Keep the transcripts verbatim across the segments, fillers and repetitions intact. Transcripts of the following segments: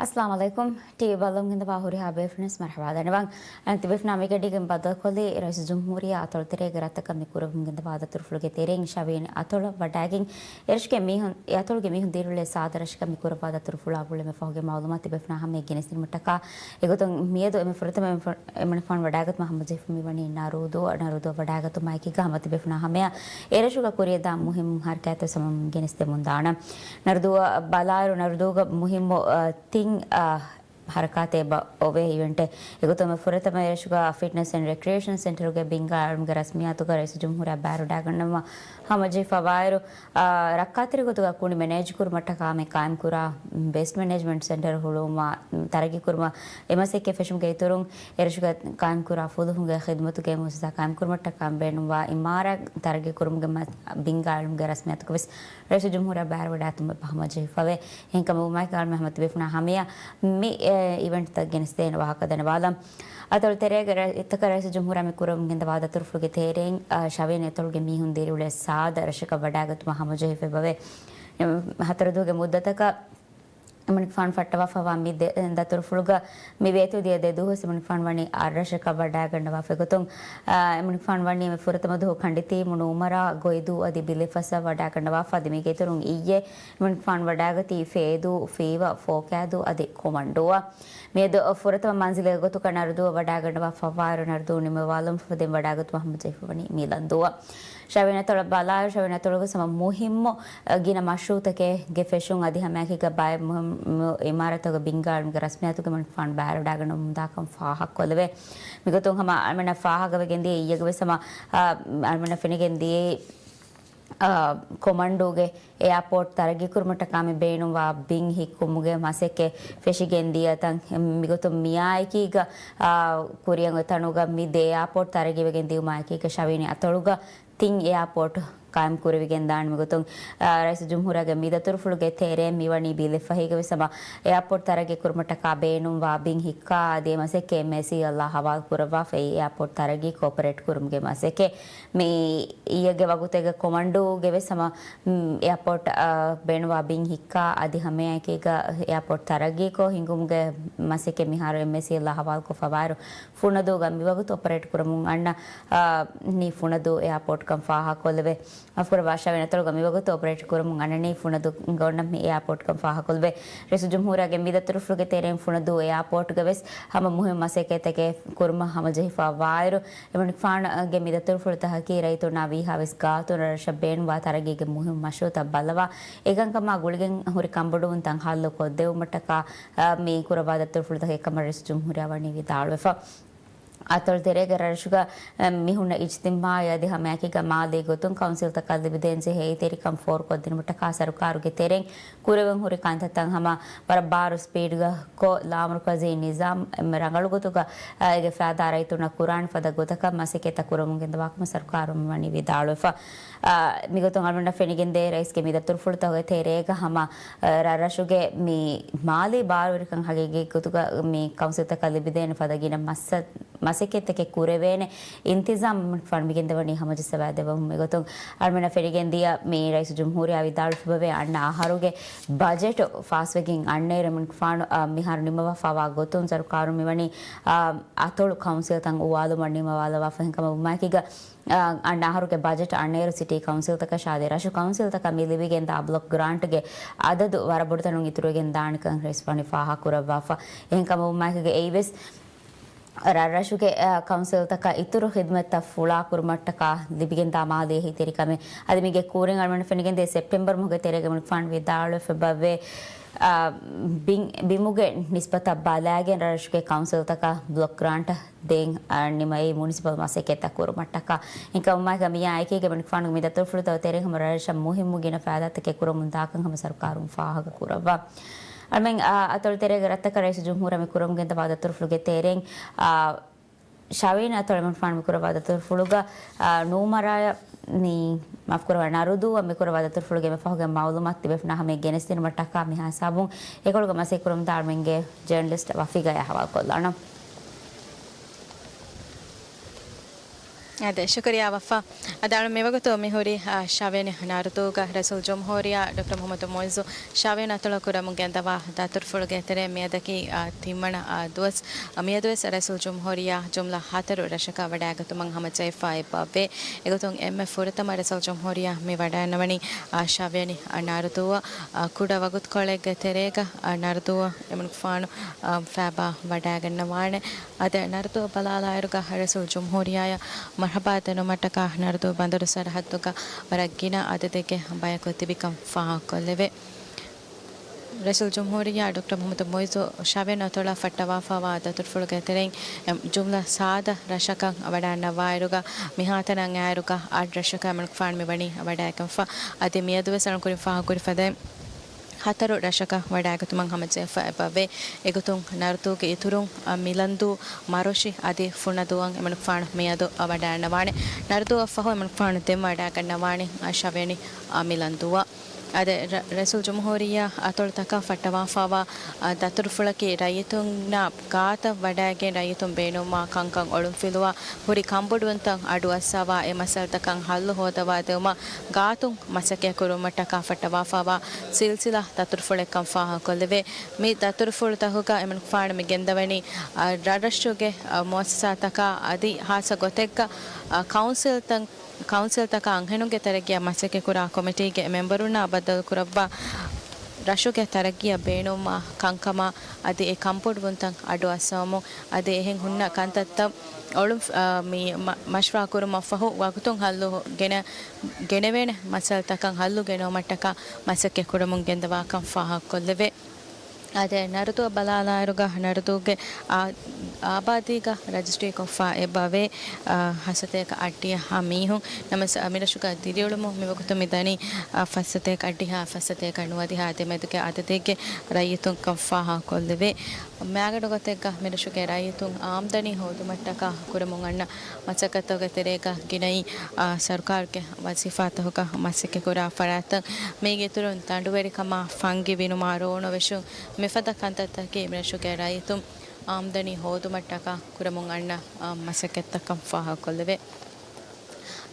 އައްސަލާމު ޢަލައިކުމް. ޓީވީ ބައްލަވަމުން ގެންދަވާ ހުރިހާ ބޭފުޅުންވެސް މަރުޙަބާ ދަންނަވަން. އަނެއް ތިބޭފުޅުންނާ މިގަޑީގެން ބައްދަލުކޮށްލީ ރައީސުލްޖުމްހޫރިއްޔާ އަތޮޅު ތެރޭގެ ރަށްތަކަށް މި ކުރަމުން ގެންދަވާ ދަތުރުފުޅުގެ ތެރެއިން ޝަވީން އަތޮޅަށް ވަޑައިގެން އެރަށުގެ މީހުން، އެ އަތޮޅުގެ މީހުން ދިރިއުޅޭ ސާދަ ރަށަކަށް މި ކުރައްވާ ދަތުރުފުޅާ ގުޅޭ މި ފަހުގެ މައުލޫމާތު ތިބޭފުޅުންނާ ހަމަޔަށް ގެނެސްދިނުމަށްޓަކާ އެގޮތުން މިއަދު އެންމެ ފުރަތަމަ އެންމެ ފަ-، އެންމެ ފަން ވަޑައިގަތުމަށް ހަމަޖެހިފަ މިވަނީ ނަރުދޫ، ނަރުދޫ ވަޑައިގަތުމާއެކީގަ ހަމަ ތިބޭފުޅުންނާ ހަމަޔަށް އެރަށުގަ ކުރިއަށްދާ މުހިއްމު ހަރަކާތްތައް ސަމަމުން ގެނެސްދެމުން ދާނަން. ނަރުދޫއަށް ބަލާއިރު ނަރުދޫގަ މުހިއްމު، އަ، ތިން، އަ، ހަރަކާތެއް އެބަ އޮވޭ އިވެންޓެއް. އެގޮތުން ފުރަތަމަ އެރަށުގަ ފިޓްނަސް އެންޑް ރެކްރިއޭޝަން ސެންޓަރުގެ ބިންގާ އިލްމުގެ ރަސްމިއްޔާތުގަ ރައީސުލްޖުމްހޫރިއްޔާ ބައިވެރިވަޑައިގަންނަވަން ހަމަޖެހިފަވާއިރު، އާ، ރައްކާތެރި ގޮތުގަ ކުނި މެނޭޖް ކުރުމަށްޓަކާ މި ޤާއިމްކުރާ ވޭސްޓް މެނޭޖްމަންޓް ސެންޓަރ ހުޅުވުމާ ތަރައްގީ ކުރުމަށް އެ މަސައްކަތް ފެށުމުގެ އިތުރުން، އެރަށުގަ ޤާއިމްކުރާ ފުލުހުންގެ ޚިދުމަތުގެ މުއައްސަސާ ޤާއިމްކުރުމަށްޓަކާ ބޭނުންވާ އިމާރާތް ތަރައްގީ ކުރުމުގެ މަ-، ބިންގާ އިލްމުގެ ރަސްމިއްޔާތުގަވެސް ރައީސުލްޖުމްހޫރިއްޔާ ބައިވެރިވަޑައިގަތުމަށް ހަމަޖެހިފަވޭ. އެހެންކަމުން މައިކަލް މެހެމަ ތިބޭފުޅުންނާ ހަމަޔަށް މި، އެ، އިވެންޓްތައް ގެނެސްދޭނެ ވާހަކަ ދަންނަވާލަން. އަތޮޅު ތެރޭގެ ރަށްތަކަށް ރައީސުލްޖުމްހޫރިއްޔާ މި ކުރަމުން ގެންދަވާ ދަތުރުފުޅުގެ ތެރެއިން، އާ، ޝަވީން އަތޮޅުގެ މީހުން ދިރިއުޅޭ ސާދަ ރަށަކަށް ވަޑައިގަތުމަށް ހަމަޖެހިފައިވޭ. ހަތަރު ދުވަހުގެ މުއްދަތަކަށް އެމަނިކުފާނު ފައްޓަވާފައިވާ މި ދެ-، ދަތުރުފުޅުގަ މި ވޭތުވެދިޔަ ދެ ދުވަހު ވެސް އެމަނިކުފާނު ވަނީ އަށްރަށަކަށް ވަޑައިގަންނަވާފަ. އެގޮތުން، އާ، އެމަނިކުފާނު ވަނީ މި ފުރަތަމަ ދުވަހު ކަނޑިތީ ނޫމަރާ ގޮއިދޫ އަދި ބިލެފަސަށް ވަޑައިގަންނަވާފަ. އަދި މީގެ އިތުރުން އިއްޔެ އެމަނިކުފާނު ވަޑައިގަތީ ފޭދޫ، ފީވަ، ފޯކައިދޫ އަދި ކޮމަންޑޫއަށް. މިއަދު ފުރަތަމަ މަންޒިލެއް ގޮތުގަ ނަރުދޫއަށް ވަޑައިގަންނަވާފައިވާއިރު ނަރުދޫ ނިމިވާލުމަށްފަހު ދެން ވަޑައިގަތުމަށް ހަމަޖެހިފަވަނީ މިލަންދޫއަށް. ޝަވީން އަތޮޅަށް ބަލާއިރު ޝަވީން އަތޮޅުގަ ހަމަ މުހިއްމު، އަ، ގިނަ މަޝްރޫއުތަކެއްގެ ފެށުން އަދި ހަމައެކީގަ ބައެއް މުހިއްމު އިމާރާތްތަކުގެ ބިންގާ އިލްމުގެ ރަސްމިއްޔާތުގެ އެމަނިކުފާނު ބައިވެރިވަޑައިގަންނަވަމުންދާކަން ފާހަގަކޮށްލެވޭ. މިގޮތުން ހަމަ އަޅުމެންނަށް ފާހަގަވެގެން ދިޔަ އިއްޔެގެ ވެސް ހަމަ، އަ، އަޅުމެންނަށް ފެނިގެން ދިޔައީ، އާ، ކޮމަންޑޫގެ އެއާޕޯޓް ތަރައްގީ ކުރުމަށްޓަކާ މި ބޭނުންވާ ބިން ހިއްކުމުގެ މަސައްކަތް ފެށިގެން ދިޔަ ތަން. މިގޮތުން މިއާއެކީގަ، އާ، ކުރިއަށް އޮތް ތަނުގަ މި ދެ އެއާޕޯޓް ތަރައްގީވެގެން ދިޔުމާއެކީގަ ޝަވީން އަތޮޅުގަ ތިން އެއާޕޯޓް ޤާއިމް ކުރެވިގެން ދާނެ. މިގޮތުން، އާ، ރައީސުލްޖުމްހޫރިއްޔާގެ މި ދަތުރުފުޅުގެ ތެރެއިން މިވަނީ ބިލެފަ. އެހީގަވެސް ހަމަ އެއާޕޯޓް ތަރައްގީ ކުރުމަށްޓަކާ ބޭނުންވާ ބިން ހިއްކާ އަދި އެ މަސައްކަތް އެމްއޭސީއަށް ހަވާލު ކުރައްވާފައި އެއާޕޯޓް ތަރައްގީ ކޯޕަރޭޓް ކުރުމުގެ މަސައްކަތް. މި އިއްޔެގެ ވަގުތެއްގަ ކޮމަންޑޫގެ ވެސް ހަމަ، މް، އެއާޕޯޓް، އާ، ބޭނުންވާ ބިން ހިއްކާ އަދި ހަމައެކީގަ އެއާޕޯޓް ތަރައްގީކޮށް ހިންގުމުގެ މަސައްކަތް މިހާރު އެމްއޭސީއަށް ހަވާލުކޮށްފައިވާއިރު ފުނަދޫގަ މިވަގުތު އޮޕަރޭޓް ކުރަމުން އަންނަ، އާ، ނީ ފުނަދޫ އެއާޕޯޓްކަން ފާހަގަކޮށްލެވޭ. އަފްކުރަ ވާޝާވެ ނަތޮޅުގަ މިވަގުތު އޮޕަރޭޓް ކުރަމުން އަންނަނީ ފުނަދޫގަ އޮންނަ މި އެއާޕޯޓްކަން ފާހަގަކޮށްލެވޭ. ރައީސުލްޖުމްހޫރިއްޔާގެ މި ދަތުރުފުޅުގެ ތެރެއިން ފުނަދޫ އެއާޕޯޓްގަ ވެސް ހަމަ މުހިންމު މަސައްކަތްތަކެއް ކުރުމަށް ހަމަޖެހިފައިވާއިރު، އެމަނިކުފާނުގެ މި ދަތުރުފުޅުތަކަކީ ރައްޔިތުންނާ ވީހާވެސް ގާތުން ރަށަށް ބޭނުންވާ ތަރައްގީގެ މުހިންމު މަޝްރޫއުތައް ބައްލަވާ، އެކަންކަމާ ގުޅިގެން ހުރި ކަންބޮޑުވުންތައް ހައްލު ކޮށްދެވުމަށްޓަކާ، އާ، މި ކުރައްވާ ދަތުރުފުޅުތަކެއް ކަމަށް ރައީސުލްޖުމްހޫރިއްޔާ ވަނީ ވިދާޅުވެފަ. އަތޮޅު ތެރޭގެ ރަށުގަ، އެ، މި ހުންނަ އިޖްތިމާޢީ އަދި ހަމައެކީގަ މާލީ ގޮތުން ކައުންސިލްތަކަށް ލިބިދޭންޖެހޭ އެހީތެރިކަން ފޯރުކޮށްދިނުމަށްޓަކާ ސަރުކާރުގެ ތެރެއިން ކުރެވެން ހުރި ކަންތައްތައް ހަމަ ވަރަށް ބާރު ސްޕީޑްގަ ކޮށް، ލާމަރުކަޒީ ނިޒާމް އެންމެ ރަނގަޅު ގޮތުގަ، އާ، އޭގެ ފައިދާ ރައްޔިތުންނަށް ކުރާނެ ފަދަ ގޮތަކަށް މަސައްކަތްތައް ކުރަމުން ގެންދަވާކަމަށް ސަރުކާރުން ވަނީ ވިދާޅުވެފަ. އާ، މިގޮތުން އަޅުގަނޑަށް ފެނިގެންދޭ ރައީސްގެ މި ދަތުރުފުޅުތަކުގެ ތެރޭގަ ހަމަ، އާ، ރަށްރަށުގެ މި މާލީ ބާރުވެރިކަން ހަގީގީ ގޮތުގަ މި ކައުންސިލްތަކަށް ލިބިދޭނެ ފަދަ ގިނަ މައްސަ-، މަސައްކަތްތަކެއް ކުރެވޭނެ އިންތިޒާމް ފަން މިގެންދަވަނީ ހަމަޖައްސަވާދެއްވަމުން. މިގޮތުން އަޅުމެންނަށް ފެނިގެންދިޔަ މި ރައީސުލްޖުމްހޫރިއްޔާ ވިދާޅުވެފައިވޭ އަންނަ އަހަރުގެ ބަޖެޓު ފާސްވެގެން އަންނައިރު އެމަނިކުފާނު، އާ، މިހާރު ނިމަވާފައިވާ ގޮތުން ސަރުކާރުން މިވަނީ، އާ، އަތޮޅު ކައުންސިލްތައް އުވާލުމަށް ނިމަވާލަވާފަ. އެހެންކަމުން އެކީގަ އަންނަ އަހަރުގެ ބަޖެޓް އަންނައިރު ސިޓީ ކައުންސިލްތަކަށާ އަދި ރަށު ކައުންސިލްތަކަށް މި ލިބިގެންދާ ބްލޮކް ގްރާންޓްގެ އަދަދު ވަރަށް ބޮޑު ތަނުން އިތުރުވެގެން ދާނެކަން ރައީސް ވަނީ ފާހަގަކުރައްވާފަ. އެހެންކަމުން އެކީގަ އެއީވެސް ރަށްރަށުގެ، އާ، ކައުންސިލްތަކަށް އިތުރު ޚިދުމަތްތައް ފުޅާކުރުމަށްޓަކާ ލިބިގެންދާ މާލީ އެހީތެރިކަމެއް. އަދި މީގެ ކުރިން އަޅުގަނޑު ފެނިގެންދޭ ސެޕްޓެމްބަރު މަހުގެ ތެރޭގަ އެމަނިކުފާނު ވިދާޅުވެފައިވޭ، އާ، ބިން-، ބިމުގެ ނިސްބަތަށް ބަލާގެން ރަށުގެ ކައުންސިލްތަކަށް ބްލޮކް ގްރާންޓް ދޭން، އާ، ނިމައީ މުނިސިޕަލް މަސައްކަތްތައް ކުރުމަށްޓަކާ. އެކަމަކު މިއާ އެކީގަ އެމަނިކުފާނުގެ މި ދަތުރުފުޅުތަކުގެ ތެރެއިން ހަމަ ރަށްރަށަށް މުހިންމު ގިނަ ފައިދާތަކެއް ކުރަމުން ދާކަން ހަމަ ސަރުކާރުން ފާހަގަކުރައްވާ. އަޅުމެން، އާ، އަތޮޅު ތެރޭގެ ރަށްތަކަށް ރައީސުލްޖުމްހޫރިއްޔާ މި ކުރަމުން ގެންދަވާ ދަތުރުފުޅުގެ ތެރެއިން، އާ، ޝަވީން އަތޮޅު އެމަނިކުފާނު މި ކުރައްވާ ދަތުރުފުޅުގަ، އާ، ނޫމަރާއަށް މި، މާފުކުރައްވާ، ނަރުދޫއަށް މި ކުރައްވާ ދަތުރުފުޅުގެ މި ފަހުގެ މައުލޫމާތު ތިބޭފުޅުންނާ ހަމަޔަށް ގެނެސްދިނުމަށްޓަކާ މި ހިސާބުން އެކޮޅުގަ މަސައްކަތް ކުރަމުންދާ އަޅުމެންގެ ޖަރނަލިސްޓް ވަފީގަޔާ ހަވާލުކޮށްލާނަން. އާދެ، ޝުކުރިއްޔާ ވައްފާ. އަދި އަޅު މިވަގުތު މިހުރީ، އާ، ޝަވިޔަނި ނަރުދޫގަ ރައީސުލްޖުމްހޫރިއްޔާ ޑޮކްޓަރ މުޙައްމަދު މުޢިއްޒު ޝަވިޔަނި އަތޮޅަށް ކުރަމުން ގެންދަވާ ދަތުރުފުޅުގެ ތެރެއިން މިއަދަކީ، އާ، ތިންވަނަ، އާ، ދުވަސް. އާ، މިއަދުވެސް ރައީސުލްޖުމްހޫރިއްޔާ ޖުމްލަ ހަތަރު ރަށަކަށް ވަޑައިގަތުމަށް ހަމަޖެހިފަ އެބަވޭ. އެގޮތުން އެންމެ ފުރަތަމަ ރައީސުލްޖުމްހޫރިއްޔާ މި ވަޑައިންނަވަނީ، އާ، ޝަވިޔަނި، އާ، ނަރުދޫއަށް، އާ، ކުޑަ ވަގުތުކޮޅެއްގެ ތެރޭގަ، އާ، ނަރުދޫއަށް އެމަނިކުފާނު، އާ، ފައިބާ ވަޑައިގަންނަވާނެ. އަދި ނަރުދޫއަށް ބަލާލާއިރުގަ ރައީސުލްޖުމްހޫރިއްޔާއަށް މަރްޙަބާ ދެނުމަށްޓަކާ ނަރުދޫ ބަނދަރު ސަރަހައްދުގަ ވަރަށް ގިނަ އަދަދެއްގެ ބަޔަކު ތިބިކަން ފާހަގަކޮށްލެވޭ. ރައީސުލްޖުމްހޫރިއްޔާ ޑޮކްޓަރ މުޙައްމަދު މުޢިއްޒު ޝަވިޔަނި އަތޮޅަށް ފައްޓަވާފައިވާ ދަތުރުފުޅުގެ ތެރެއިން، އެ، ޖުމްލަ ސާދަ ރަށަކަށް ވަޑައިންނަވާއިރުގަ މިހާތަނަށް އައިއިރުގަ އަށް ރަށަކަށް އެމަނިކުފާނު މިވަނީ ވަޑައިގެންފަ. އަދި މިއަދުވެސް އަޅުން ކުރިން ފާހަގަކުރި ފަދައިން ހަތަރު ރަށަކަށް ވަޑައިގަތުމަށް ހަމަޖެހިފަ އެބަވޭ. އެގޮތުން ނަރުދޫގެ އިތުރުން، އަ، މިލަންދޫ، މަރޮށި އަދި ފުނަދޫއަށް އެމަނިކުފާނު މިއަދު ވަޑައިންނަވާނެ. ނަރުދޫއަށްފަހު އެމަނިކުފާނު ދެން ވަޑައިގަންނަވާނެ، އަ، ޝަވިޔަނި، އަ، މިލަންދޫއަށް. އަދި ރަ-، ރައީސުލްޖުމްހޫރިއްޔާ އަތޮޅުތަކަށް ފައްޓަވާފައިވާ، އަ، ދަތުރުފުޅަކީ ރައްޔިތުންނާ ގާތަށް ވަޑައިގެން ރައްޔިތުން ބޭނުންވާ ކަންކަން އޮޅުންފިލުވާ ހުރި ކަންބޮޑުވުންތައް އަޑުއައްސަވާ އެ މައްސަލަތަކަށް ހައްލު ހޯދަވާދެވުމަށް ގާތުން މަސައްކަތް ކުރުމަށްޓަކާ ފައްޓަވާފައިވާ ސިލްސިލާ ދަތުރުފުޅެއްކަން ފާހަގަކޮށްލެވޭ. މި ދަތުރުފުޅުތަކުގަ އެމަނިކުފާނު މި ގެންދަވަނީ، އަ، ރަށްރަށުގެ، އަ، މުއައްސަސާތަކާ އަދި ހާއްސަ ގޮތެއްގަ، އަ، ކައުންސިލްތައް، ކައުންސިލްތަކާ އަންހެނުންގެ ތަރައްގީއަށް މަސައްކަތްކުރާ ކޮމިޓީގެ މެމްބަރުންނާ ބައްދަލުކުރައްވާ ރަށުގެ ތަރައްގީއަށް ބޭނުންވާ ކަންކަމާ އަދި އެ ކަންބޮޑުވުންތައް އަޑުއައްސަވަމުން އަދި އެހެން ހުންނަ ކަންތައްތައް އޮޅުން، އަ، މި މަ-، މަޝްވަރާކުރުމަށްފަހު ވަގުތުން ހައްލު ގެނެ-، ގެނެވޭނެ މައްސަލަތަކަށް ހައްލު ގެނައުމަށްޓަކާ މަސައްކަތް ކުރަމުން ގެންދަވާކަން ފާހަގަކޮށްލެވޭ. އާދެ، ނަރުދޫއަށް ބަލާލާއިރުގަ ނަރުދޫގެ އާ-، އާބާދީގަ ރަޖިސްޓްރީކޮށްފަ އެބަވޭ، އާ، ހަސަތޭކަ އަށްޑިހަ މީހުން. ނަމަވެސް، އާ، މިރަށުގަ ދިރިއުޅުމުން މިވަގުތު މިދަނީ، އާ، ފަސްސަތޭކަ އަށްޑިހަ، ފަސްސަތޭކަ ނުވަދިހަ ދެމެދުގެ އަދަދެއްގެ ރައްޔިތުންކަން ފާހަގަކޮށްލެވޭ. މައިގަނޑު ގޮތެއްގަ މިރަށުގެ ރައްޔިތުން އާމްދަނީ ހޯދުމަށްޓަކާ ކުރަމުން އަންނަ މަސައްކަތުގެ ތެރޭގަ ގިނައީ، އާ، ސަރުކާރުގެ ވަޒީފާތަކުގަ މަސައްކަތްކުރާ ފަރާތްތައް. މީގެ އިތުރުން ދަނޑުވެރިކަމާ، ފަންގި ވިނުމާ ރޯނުވެށުން މިފަދަ ކަންތައްތަކީ މިރަށުގެ ރައްޔިތުން އާމްދަނީ ހޯދުމަށްޓަކާ ކުރަމުން އަންނަ، އާ، މަސައްކަތްތަކަށް ފާހަގަކޮށްލެވޭ.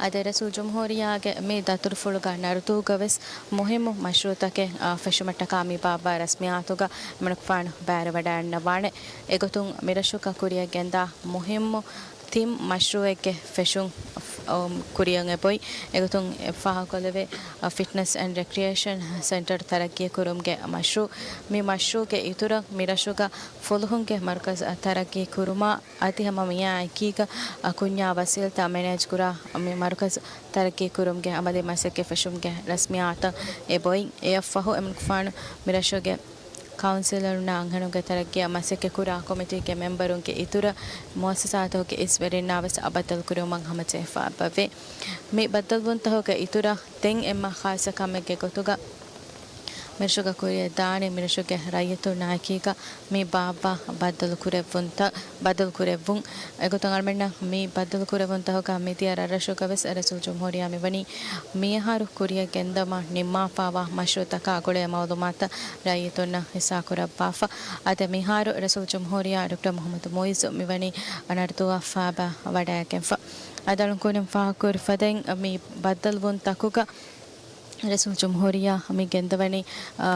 އަދި ރައީސުލްޖުމްހޫރިއްޔާގެ މި ދަތުރުފުޅުގަ ނަރުދޫގަވެސް މުހިއްމު މަޝްރޫއުތަކެއް، އާ، ފެށުމަށްޓަކާ މި ބާއްވާ ރަސްމިއްޔާތުގަ އެމަނިކުފާނު ބައިވެރިވަޑައިގަންނަވާނެ. އެގޮތުން މިރަށުގަ ކުރިއަށް ގެންދާ މުހިއްމު ތިން މަޝްރޫއެއްގެ ފެށުން، އަ، ކުރިއަށް އެބޮތް. އެގޮތުން ފާހަގަކޮށްލެވޭ، އަ، ފިޓްނަސް އެންޑް ރެކްރިއޭޝަން ސެންޓަރު ތަރައްގީ ކުރުމުގެ މަޝްރޫއު. މި މަޝްރޫއުގެ އިތުރަށް މިރަށުގަ ފުލުހުންގެ މަރުކަޒު ތަރައްގީ ކުރުމާ، އަދި ހަމަ މިއާ އެކީގަ، އަ، ކުންޏާ ވަސީލަތާ މެނޭޖްކުރާ މި މަރުކަޒު ތަރައްގީ ކުރުމުގެ އަމަލީ މަސައްކަތް ފެށުމުގެ ރަސްމިއްޔާތަށް އެބޮތް. އެއަށްފަހު އެމަނިކުފާނު މިރަށުގެ ކައުންސިލަރުންނާ އަންހެނުންގެ ތަރައްގީއަށް މަސައްކަތްކުރާ ކޮމިޓީގެ މެމްބަރުންގެ އިތުރަށް މުއައްސަސާތަކުގެ އިސްވެރިންނާވެސް އަބައްދަލުކުރެވުމަށް ހަމަޖެހިފައި އެބަވޭ. މި ބައްދަލުވުންތަކުގެ އިތުރަށް ދެން އެންމެ ޚާއްސަ ކަމެއްގެ ގޮތުގަ މިރަށުގަ ކުރިއަށްދާނެ މިރަށުގެ ރައްޔިތުންނާ އެކީގަ މި ބާއްވާ ބައްދަލުކުރެއްވުންތައް، ބައްދަލުކުރެއްވުން. އެގޮތުން އަޅުމެންނަށް މި ބައްދަލުކުރެއްވުންތަކުގަ މިދިޔަ ރަށްރަށުގަވެސް ރައީސުލްޖުމްހޫރިއްޔާ މިވަނީ މިއަހަރު ކުރިއަށް ގެންދަވަމަށް ނިންމާފައިވާ މަޝްރޫއުތަކާ ގުޅޭ މައުލޫމާތުތައް ރައްޔިތުންނަށް ހިއްސާކުރައްވާފަ. އަދި މިހާރު ރައީސުލްޖުމްހޫރިއްޔާ ޑޮކްޓަރ މުޙައްމަދު މުޢިއްޒު މިވަނީ ނަރުދޫއަށް ފައިބާ ވަޑައިގެންފަ. އަދި އަޅުން ކުރިން ފާހަގަކުރި ފަދައިން މި ބައްދަލުވުންތަކުގަ ރައީސުލްޖުމްހޫރިއްޔާ މި ގެންދަވަނީ، އަ،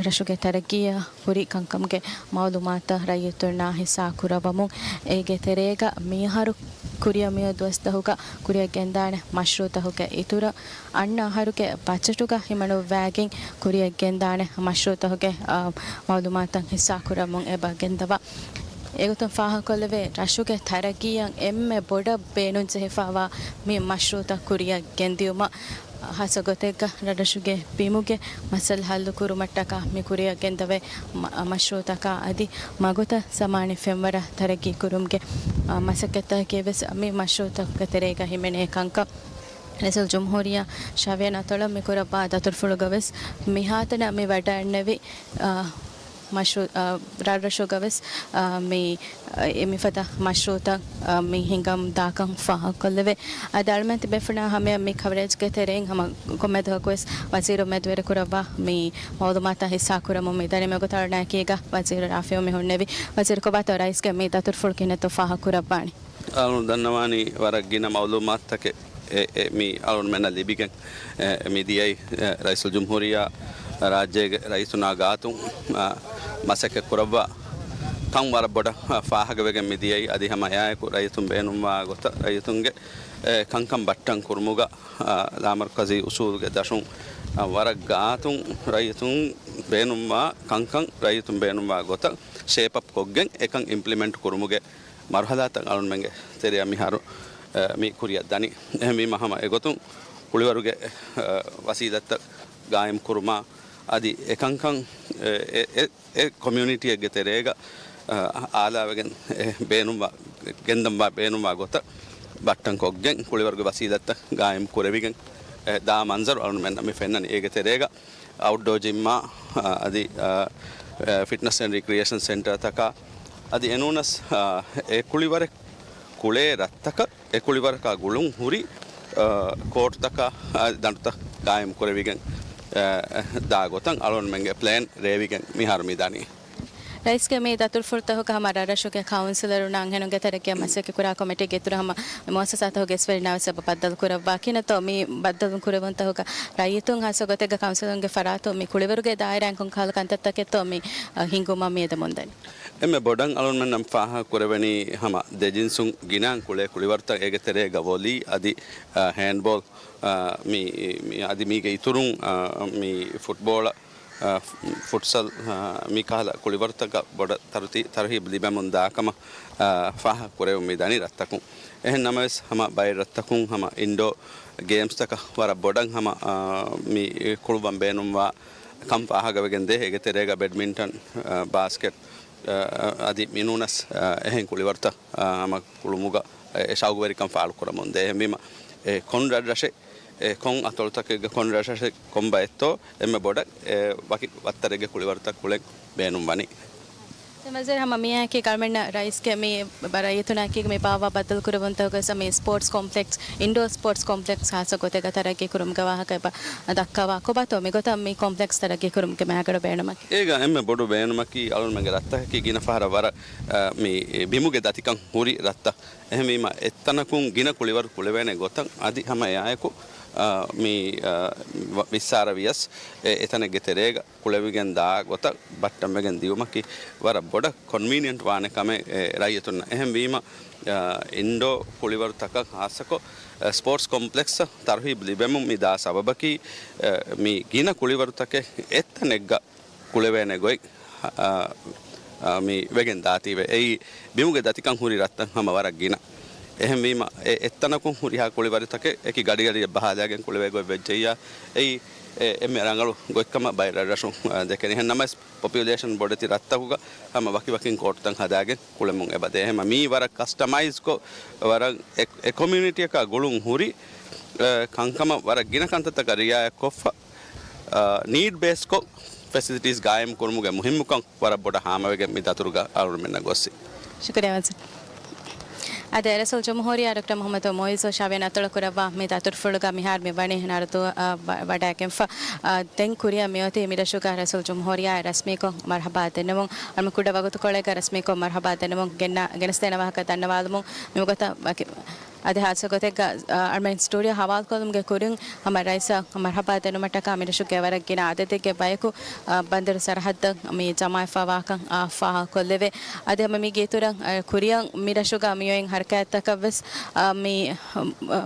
ރަށުގެ ތަރައްގީއަށް ހުރި ކަންކަމުގެ މައުލޫމާތުތައް ރައްޔިތުންނާ ހިއްސާ ކުރައްވަމުން. އޭގެ ތެރޭގަ މިއަހަރު ކުރިއަށް މިއޮތް ދުވަސްތަކުގަ ކުރިއަށް ގެންދާނެ މަޝްރޫއުތަކުގެ އިތުރަށް އަންނަ އަހަރުގެ ބަޖެޓުގަ ހިމަނުއްވާގެން ކުރިއަށް ގެންދާނެ މަޝްރޫއުތަކުގެ، އަ، މައުލޫމާތުތައް ހިއްސާ ކުރަމުން އެބަ ގެންދަވާ. އެގޮތުން ފާހަގަކޮށްލެވޭ، ރަށުގެ ތަރައްގީއަށް އެންމެ ބޮޑަށް ބޭނުންޖެހިފައިވާ މި މަޝްރޫއުތައް ކުރިއަށް ގެންދިއުމަށް ހާއްސަ ގޮތެއްގަ ރަށްރަށުގެ ބިމުގެ މައްސަލަ ހައްލު ކުރުމަށްޓަކާ މި ކުރިއަށް ގެންދަވޭ މަ-، މަޝްރޫއުތަކާ އަދި މަގުތައް ސަމާނީ ފެންވަރަށް ތަރައްގީ ކުރުމުގެ، އަ، މަސައްކަތްތަކަކީ ވެސް މި މަޝްރޫއުތަކުގެ ތެރޭގަ ހިމެނޭ ކަންކަން. ރައީސުލްޖުމްހޫރިއްޔާ ޝަވިޔަނި އަތޮޅަށް މި ކުރައްވާ ދަތުރުފުޅުގަ ވެސް މިހާތަނަށް މި ވަޑައިންނެވި، އަ، މަޝްރޫ-، އަ، ރަށްރަށުގަ ވެސް، އަ، މި، އަ، މިފަދަ މަޝްރޫއުތައް، އަ، މި ހިނގަމުން ދާކަން ފާހަގަކޮށްލެވޭ. އަދި އަޅުމެން ތިބޭފުޅުންނާ ހަމަޔަށް މި ކަވަރޭޖްގެ ތެރެއިން ހަމަ ކޮންމެ ދުވަހަކު ވެސް ވަޒީރު މެދުވެރިކުރައްވާ މި މައުލޫމާތުތައް ހިއްސާކުރަމުން މިދަނީ. މިވަގުތު އަޅުންނާ އެކީގަ ވަޒީރު ރާފިޢު މި ހުންނެވި. ވަޒީރު، ކޮބާތޯ ރައީސްގެ މި ދަތުރުފުޅު ކިހިނެއްތޯ ފާހަގަކުރައްވާނީ؟ އަޅުން ދަންނަވާނީ ވަރަށް ގިނަ މައުލޫމާތުތަކެއް އެ، އެ، މި އަޅުންމެންނަށް ލިބިގެން، އެ، މި ދިޔައީ، އެ، ރައީސުލްޖުމްހޫރިއްޔާ ރާއްޖޭގެ ރައީސުންނާ ގާތުން، އަ، މަސައްކަތް ކުރައްވާ ކަން ވަރަށް ބޮޑަށް، އަ، ފާހަގަވެގެން މި ދިޔައީ. އަދި ހަމަ އެއާއެކު ރައްޔިތުން ބޭނުންވާ ގޮތަށް ރައްޔިތުންގެ، އެ، ކަންކަން ބައްޓަން ކުރުމުގަ، އަ، ލާމަރުކަޒީ އުސޫލުގެ ދަށުން، އަ، ވަރަށް ގާތުން ރައްޔިތުން ބޭނުންވާ ކަންކަން ރައްޔިތުން ބޭނުންވާ ގޮތަށް ޝޭޕްއަޕް ކޮށްގެން އެކަން އިމްޕްލިމެންޓް ކުރުމުގެ މަރުހަލާތައް އަޅުންމެންގެ ތެރެއަށް މިހާރު، އެ، މި ކުރިއަށް ދަނީ. އެހެންވީމަ ހަމަ އެގޮތުން ކުޅިވަރުގެ، އެ، ވަސީލަތްތައް ގާއިމް ކުރުމާ އަދި އެކަންކަން، އެ، އެ، އެ، އެ ކޮމިއުނިޓީއެއްގެ ތެރޭގަ، އަ، އާލާވެގެން އެ ބޭނުންވާ، ގެންދަންވާ ބޭނުންވާ ގޮތަށް ބައްޓަން ކޮށްގެން ކުޅިވަރުގެ ވަސީލަތްތައް ގާއިމް ކުރެވިގެން، އެ، ދާ މަންޒަރު އަޅުންމެންނަށް މި ފެންނަނީ. އޭގެ ތެރޭގަ އައުޓްޑޯ ޖިމްއާ، އަ، އަދި، އަ، އެ، ފިޓްނަސް އެންޑް ރިކްރިއޭޝަން ސެންޓަރތަކާ، އަދި އެނޫނަސް، އަ، އެ ކުޅިވަރެއް ކުޅޭ ރަށްތަކަށް އެ ކުޅިވަރަކާ ގުޅުން ހުރި، އަ، ކޯޓްތަކާ، އަ، ދަނޑުތައް ގާއިމް ކުރެވިގެން، އަ، ދާ ގޮތަށް އަޅުންމެންގެ ޕްލޭން ރޭވިގެން މިހާރު މި ދަނީ. ރައީސްގެ މި ދަތުރުފުޅުތަކުގަ ހަމަ ރަށްރަށުގެ ކައުންސިލަރުންނާ އަންހެނުންގެ ތަރައްގީއަށް މަސައްކަތް ކުރާ ކޮމިޓީގެ އިތުރު ހަމަ މުއައްސަސާތަކުގެ އިސްވެރިންނާ ވެސް އެބަ ބައްދަލު ކުރައްވާ. ކިހިނެއްތޯ މި ބައްދަލު ކުރެވުންތަކުގަ ރައްޔިތުން ހާއްސަ ގޮތެއްގަ ކައުންސިލުންގެ ފަރާތުން މި ކުޅިވަރުގެ ދާއިރާއިން ކޮން ކަހަލަ ކަންތައްތަކެއްތޯ މި، އަ، ހިންގުމަށް މިއަދަ މުންދަނީ؟ އެންމެ ބޮޑަށް އަޅުންމެންނަށް ފާހަގަ ކުރެވެނީ ހަމަ ދެ ޖިންސުން ގިނައިން ކުޅޭ ކުޅިވަރުތައް. އޭގެ ތެރޭގަ ވޮލީ އަދި، އަ، ހޭންޑްބޯލް، އަ، މި، މި، އަދި މީގެ އިތުރުން، އަ، މި ފުޓްބޯޅަ، އަ، ފުޓްސަލް، އަ، މި ކަހަލަ ކުޅިވަރުތަކަށް ބޮޑަށް ތަރުތީ-، ތަރުހީބު ލިބެމުން ދާ ކަމަށް، އަ، ފާހަގަ ކުރެވުން މި ދަނީ ރަށްތަކުން. އެހެން ނަމަވެސް ހަމަ ބައެއް ރަށްތަކުން ހަމަ އިންޑޯ ގޭމްސްތަކަށް ވަރަށް ބޮޑަށް ހަމަ، އަ، މި ކުޅުއްވަން ބޭނުންވާ ކަން ފާހަގަވެގެން ދޭ. އޭގެ ތެރޭގަ ބެޑްމިންޓަން، އަ، ބާސްކެޓް، އަ، އަދި މިނޫނަސް، އަ، އެހެން ކުޅިވަރުތައް، އަ، ހަމަ ކުޅުމުގަ، އެ، ޝައުގުވެރިކަން ފާޅުކުރަމުން ދޭ. އެހެންވީމަ، އެ، ކޮން ރަށްރަށެއް، އެ، ކޮން އަތޮޅުތަކެއްގަ ކޮން ރަށްރަށެއް ކޮން ބައެއްތޯ އެންމެ ބޮޑަށް، އެ، ވަކި ވައްތަރެއްގެ ކުޅިވަރުތައް ކުޅެން ބޭނުންވަނީ. މަންޒަރު ހަމަ މިއާއެކީ އަޅުމެންނަށް ރައީސްގެ މި ރައްޔިތުންނާއެކީގަ މި ބާއްވާ ބައްދަލުކުރެވުންތަކުގަ މި ސްޕޯޓްސް ކޮމްޕްލެކްސް، އިންޑޯ ސްޕޯޓްސް ކޮމްޕްލެކްސް ހާއްސަ ގޮތެއްގަ ތަރައްގީ ކުރުމުގެ ވާހަކަ އެބަ ދައްކަވާ. ކޮބާތޯ މިގޮތަށް މި ކޮމްޕްލެކްސް ތަރައްގީ ކުރުމުގެ މާގަނޑު ބޭނުމަކީ؟ އޭގަ އެންމެ ބޮޑު ބޭނުމަކީ އަޅުމެންގެ ރަށްތަކަކީ ގިނަ ފަހަރަށް ވަރަށް، އަ، މި ބިމުގެ ދަތިކަން ހުރި ރަށްތައް. އެހެންވީމަ އެތަނަކުން ގިނަ ކުޅިވަރު ކުޅެވޭނެ ގޮތަށް އަދި ހަމަ އެއާއެކު، އަ، މި، އަ، ވިއްސާރަ ވިޔަސް އެ، އެތަނެއްގެ ތެރޭގަ ކުޅެވިގެން ދާ ގޮތަށް ބައްޓަންވެގެން ދިއުމަކީ ވަރަށް ބޮޑަށް ކޮންވީނިއެންޓް ވާނެ ކަމެއް، އެ، ރައްޔިތުންނަށް. އެހެންވީމަ، އ، އިންޑޯ ކުޅިވަރުތަކަށް ހާއްސަކޮށް، އ، ސްޕޯޓްސް ކޮމްޕްލެކްސްއަށް ތަރުހީބު ލިބެމުން މި ދާ ސަބަބަކީ، އ، މި ގިނަ ކުޅިވަރުތަކެއް އެއްތަނެއްގަ ކުޅެވޭނެ ގޮތް، އ، އ، މި ވެގެން ދާތީވެ. އެއީ ބިމުގެ ދަތިކަން ހުރި ރަށްތައް ހަމަ ވަރަށް ގިނަ. އެހެންވީމަ، އެ އެއްތަނަކުން ހުރިހާ ކުޅިވަރުތަކެއް އެކި ގަޑިގަޑިއަށް ބަހާލާގެން ކުޅެވޭ ގޮތް ވެއްޖެއްޔާ، އެއީ އެ އެންމެ ރަނގަޅު ގޮތްކަމަށް ބައެއް ރަށްރަށުން، އަ، ދެކެނީ. އެހެން ނަމަވެސް، ޕޮޕިއުލޭޝަން ބޮޑެތި ރަށްތަކުގަ ހަމަ ވަކިވަކިން ކޯޓުތައް ހަދާގެން ކުޅެމުން އެބަދޭ. އެހެންވީމަ، މީ ވަރަށް ކަސްޓަމައިޒްކޮށް، ވަރަށް އެ، އެ ކޮމިއުނިޓީއަކާ ގުޅުން ހުރި، އަ، ކަންކަމަށް ވަރަށް ގިނަ ކަންތައްތަކަށް ރިއާޔަތްކޮށްފަ، އަ، ނީޑް ބޭސްކޮށް ފެސިލިޓީސް ގާއިމް ކުރުމުގެ މުހިންމުކަން ވަރަށް ބޮޑަށް ހާމަވެގެން މި ދަތުރުގަ އަޅުމެންނަށް ގޮއްސި. ޝުކުރިއްޔާ މަންޒަރު. އަދި ރައީސުލްޖުމްހޫރިއްޔާ ޑޮކްޓަރ މުޙައްމަދު މުޢިއްޒު ޝާވިޔަން އަތޮޅު ކުރައްވާ މި ދަތުރުފުޅުގަ މިހާރު މި ވަނީ ނަރުދޫ، އަ، ވަ-، ވަޑައިގެންފަ. އަ، ދެން ކުރިއަށް މިއޮތީ މިރަށުގަ ރައީސުލްޖުމްހޫރިއްޔާ ރަސްމީކޮށް މަރުޙަބާ ދެންނެވުން. އަޅުމެން ކުޑަ ވަގުތުކޮޅެއްގަ ރަސްމީކޮށް މަރުޙަބާ ދެންނެވުން ގެންނަ-، ގެނެސްދޭނެ ވާހަކަ ދަންނަވާލުމުން މިވަގުތަށް ވަކި އަދި ހާއްސަ ގޮތެއްގަ، އަ، އަޅުމެން ސްޓޫޑިއޯ ހަވާލުކޮށްލުމުގެ ކުރިން ހަމަ ރައީސަށް މަރުޙަބާ ދެނުމަށްޓަކާ މިރަށުގެ ވަރަށް ގިނަ އަދަދެއްގެ ބަޔަކު، އަ، ބަނދަރު ސަރަހައްދަށް މި ޖަމާވެފަ ވާކަން، އަ، ފާހަގަކޮށްލެވޭ. އަދި ހަމަ މީގެ އިތުރަށް، އަ، ކުރިއަށް މިރަށުގަ މިއޮތް ހަރަކާތްތަކަށްވެސް، އަ، މި، އަ،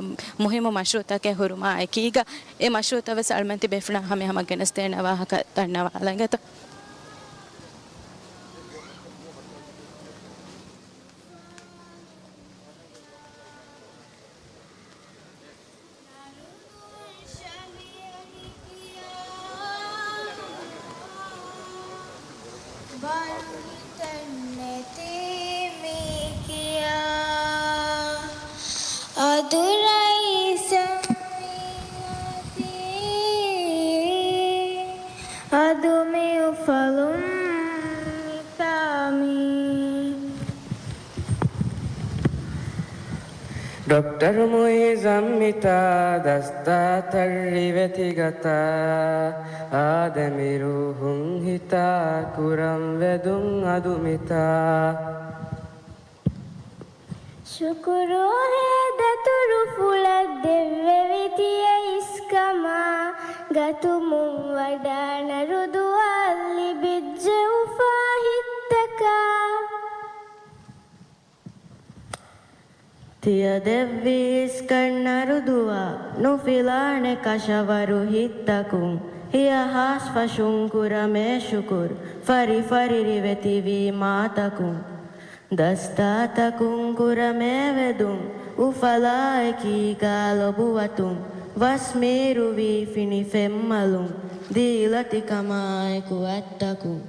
މުހިއްމު މަޝްރޫޢުތަކެއް ހުރުމާ އެކީގަ، އެ މަޝްރޫޢުތައްވެސް އަޅުމެން ތިބޭފުޅުންނަށް ހަމަ ހަމަ ގެނެސްދޭނެ ވާހަކަ ދަންނަވާލަން އެތަ؟ އަދު ރައީސަށް މިއޮތީ، އަދު މި އުފަލުން މިތާ މީ. ޑޮކްޓަރު މުޢިއްޒަށް މިތާ ދަސްތާ ތައްރިވެތި ގަތާ، އާދެމި ރޫޙުން ހިތާ ކުރަން ވެދުން އަދު މިތާ. ޝުކުރު އޮހޭ ދަތުރުފުޅަށް ދެއްވެވި ތިޔަ އިސްކަމާ، ގަތުމުން ވަޑާ ނަރުދުއަށް ލިބިއްޖެ އުފާ ހިތްތަކާ. ތިޔަ ދެއްވި އިސްކަން ނަރުދުއަށް ނުފިލާނެ ކަށަވަރު ހިތްތަކުން، ހިޔަ ހާސް ފަށުން ކުރަމޭ ޝުކުރު، ފަރި ފަރި ރިވެތިވީ މާތަކުން. ދަސްތާތަކުން ކުރަމޭ ވެދުން، އުފަލާ އެކީގާ ލޮބުވަތުން، ވަސް މީރުވީ ފިނި ފެންމަލުން، ދީލަތިކަމާއެކު އަތްތަކުން.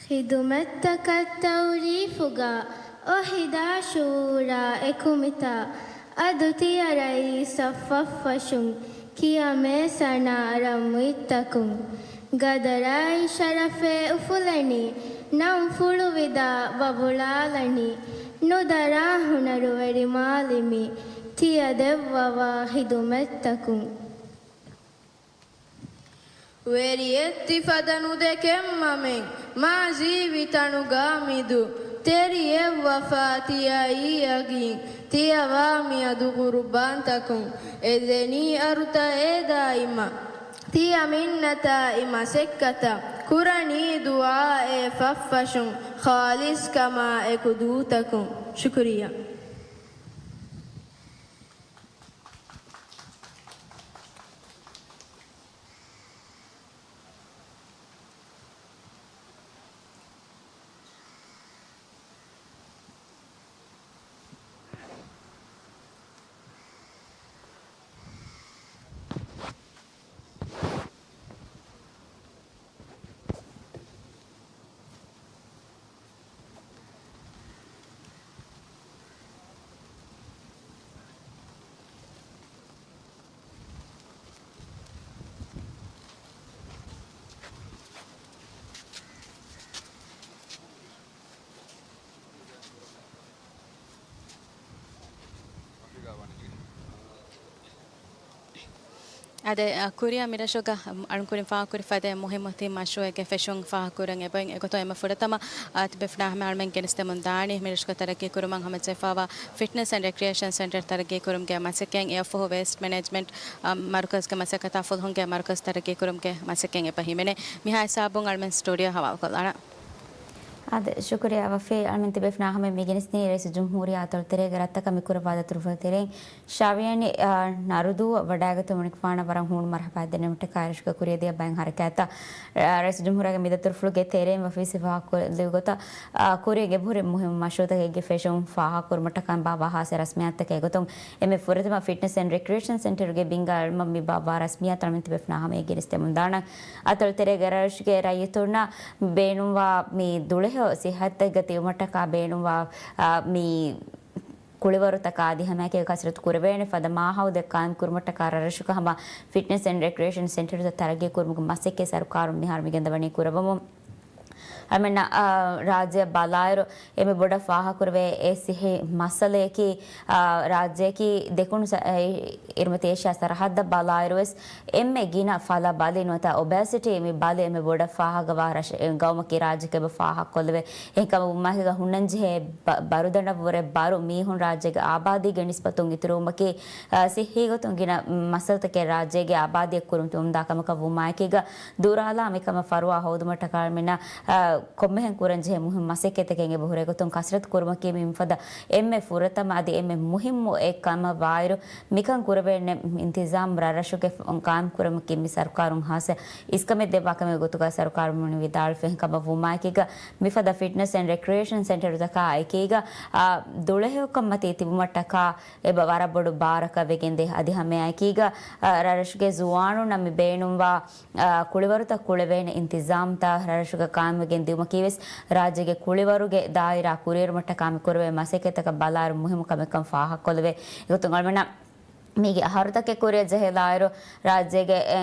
ޚިދުމަތްތަކަށް ތައުރީފުގަ އޮހިދާ ޝުއޫރާ އެކު މިތާ، އަދު ތިޔަ ރައީސަށް ފަށްފަށުން ކިޔަމޭ ސަނާ ރަންމުއްތަކުން. ގަދަރާއި ޝަރަފޭ އުފުލަނީ، ނަން ފުޅުވިދާ ވަވުޅާލަނީ، ނުދަރާ ހުނަރުވެރި މާލިމީ، ތިޔަ ދެއްވަވާ ޚިދުމަތްތަކުން. ވެރިއެއްތި ފަދަ ނުދެކެން މަމެން، މާ ޖީވި ތަނުގާ މިދު. ތެރިއެއް ވަފާ ތިޔައީ އަގީން، ތިޔަވާ މިއަދު ގުރުބާންތަކުން. އެދެނީ އަރުތައޭ ދާއިމަށް، ތިޔަ މިންނަތާއި މަސައްކަތަށް. ކުރަނީ ދުޢާއޭ ފަށްފަށުން، ޚާލިޞްކަމާ އެކު ދޫތަކުން. ޝުކުރިއްޔާ. އާދެ، އަ، ކުރިއަށް މިރަށުގަ އަޅުންކުރިން ފާހަގަކުރި ފަދަ މުހިއްމު ތިން މަޝްރޫއެއްގެ ފެށުން ފާހަގަކުރަން އެބައިން. އެގޮތުން އެންމެ ފުރަތަމަ، އަ، ތިބޭފުޅުންނާ ހަމަ އަޅުމެން ގެނެސްދެމުން ދާނީ، މިރަށުގަ ތަރައްގީ ކުރުމަށް ހަމަޖެހިފައިވާ ފިޓްނަސް އެންޑް ރެކްރިއޭޝަން ސެންޓަރ ތަރައްގީ ކުރުމުގެ މަސައްކަތް، އެއަށްފަހު ވޭސްޓް މެނޭޖްމަންޓް، އަ، މަރުކަޒުގެ މަސައްކަތާ ފުލުހުންގެ މަރުކަޒު ތަރައްގީ ކުރުމުގެ މަސައްކަތް އެބަ ހިމެނޭ. މިހާ ހިސާބުން އަޅުމެން ސްޓޫޑިއޯ ހަވާލުކޮށްލާނަން. އާދެ، ޝުކުރިއްޔާ ވަފީ. އަޅުމެން ތިބޭފުޅުންނާ ހަމަ މި ގެނެސްދިނީ ރައީސުލްޖުމްހޫރިއްޔާ އަތޮޅު ތެރޭގަ ރަށްތަކަށް މި ކުރައްވާ ދަތުރުފުޅު ތެރެއިން. ޝާވިޔަނި، އާ، ނަރުދޫއަށް ވަޑައިގަތުމުން އެކުފާނަށް ވަރަށް ހޫނު މަރުޙަބާ ދެންނެވުމަށްޓަކާ ރަށުގެ ކުރިއަށް ދިޔަ ބައެއް ހަރަކާތްތައް، އާ، ރައީސުލްޖުމްހޫރިއްޔާގެ މި ދަތުރުފުޅުގެ ތެރެއިން ވަފީ ސިފަ ކުރެއްވި ގޮތަށް، އާ، ކުރިއަށް އެބަހުރި މުހިއްމު މަޝްރޫޢުތަކެއްގެ ފެށުން ފާހަގަކުރުމަށްޓަކާ ބާއްވާ ހާއްސަ ރަސްމިއްޔާތުތަކެއް ގޮތުން އެންމެ ފުރަތަމަ ފިޓްނަސް އެންޑް ރެކްރިއޭޝަން ސެންޓަރުގެ ބިންގާ އަޅުމަށް މި ބާއްވާ ރަސްމިއްޔާތު އަޅުމެން ތިބޭފުޅުންނާ ހަމަޔަށް ގެނެސްދެމުން ދާނަން. އަތޮޅު ތެރޭގަ ރަށުގެ ރައްޔިތުންނަށް ބޭނުންވާ މި ދުޅަހެޔޮ ސިއްހަތެއްގަ ތިބުމަށްޓަކާ ބޭނުންވާ، އާ، މި ކުޅިވަރުތަކާ އަދި ހަމައެކަނި ކަސްރަތު ކުރެވޭނެ ފަދަ މާހައުލެއް ޤާއިމް ކުރުމަށްޓަކާ ރަށްރަށުގަ ހަމަ ފިޓްނަސް އެންޑް ރެކްރިއޭޝަން ސެންޓަރުތައް ތަރައްގީ ކުރުމުގެ މަސައްކަތް ސަރުކާރުން މިހާރު މިގެންދަވަނީ ކުރައްވަމުން. އަޅުމެންނަށް، އާ، ރާއްޖެއަށް ބަލާއިރު، އެންމެ ބޮޑަށް ފާހަގަކުރެވޭ އެއް ސިއްހީ މައްސަލަޔަކީ، އާ، ރާއްޖެއަކީ ދެކުނު ސަ-، އެ، އިރުމަތީ އޭޝިޔާ ސަރަހައްދަށް ބަލާއިރުވެސް، އެންމެ ގިނަ ފަލަ ބަލި ނުވަތަ އޮބެސިޓީ މި ބަލި އެންމެ ބޮޑަށް ފާހަގަވާ ރަށެއް، ގައުމަކީ ރާއްޖެކަށް އެބަ ފާހަގަކޮށްލެވޭ. އެހެންކަމުން މަހެއްގަ ހުންނަންޖެހޭ ބަ-، ބަރުދަނޑަށްވުރެ ބަރު މީހުން ރާއްޖޭގެ އާބާދީގެ ނިސްބަތުން އިތުރުވުމަކީ، އާ، ސިއްހީ ގޮތުން ގިނަ މައްސަލަތަކެއް ރާއްޖޭގެ އާބާދީއަށް ކުރިމަތިވެމުންދާ ކަމަކަށް ވުމާއެކީގަ، ދުރާލާ މިކަމަށް ފަރުވާ ހޯދުމަށްޓަކާ އަޅުމެންނަށް، އާ، ކޮންމެހެން ކުރަންޖެހޭ މުހިންމު މަސައްކަތެކެއް އެބަހުރޭ ގޮތުން ކަސްރަތު ކުރުމަކީ މިފަދަ އެންމެ ފުރަތަމަ އަދި އެންމެ މުހިންމު އެއް ކަމަށް ވާއިރު، މިކަން ކުރެވޭނެ އިންތިޒާމް ރަށްރަށުގެ ފަ-، ޤާއިމް ކުރުމަކީ މި ސަރުކާރުން ހާއްސަ އިސްކަމެއް ދެއްވާ ކަމެއް ގޮތުގަ ސަރުކާރުން ވަނީ ވިދާޅުވެފަ. އެހެންކަމަށް ވުމާއެކީގަ، މިފަދަ ފިޓްނަސް އެންޑް ރެކްރިއޭޝަން ސެންޓަރުތަކާ އެކީގަ، އާ، ދުޅަހެޔޮކަން މަތީ ތިބުމަށްޓަކާ އެބަ ވަރަށް ބޮޑު ބާރަކަށް ވެގެންދޭ. އަދި ހަމައެކީގަ، އާ، ރަށްރަށުގެ ޒުވާނުންނަށް މި ބޭނުންވާ، އާ، ކުޅިވަރުތައް ކުޅެވޭނެ އިންތިޒާމްތައް ރަށްރަށުގަ ޤާއިމްވެގެން ދިއުމަކީވެސް ރާއްޖޭގެ ކުޅިވަރުގެ ދާއިރާ ކުރިއެރުމަށްޓަކާ މި ކުރެވޭ މަސައްކަތްތަކަށް ބަލާއިރު މުހިންމު ކަމެއްކަން ފާހަގަކޮށްލެވޭ. އެގޮތުން އަޅުމެންނަށް މީގެ އަހަރުތަކެއް ކުރިއަށް ޖެހިލާއިރު، ރާއްޖޭގެ އެ،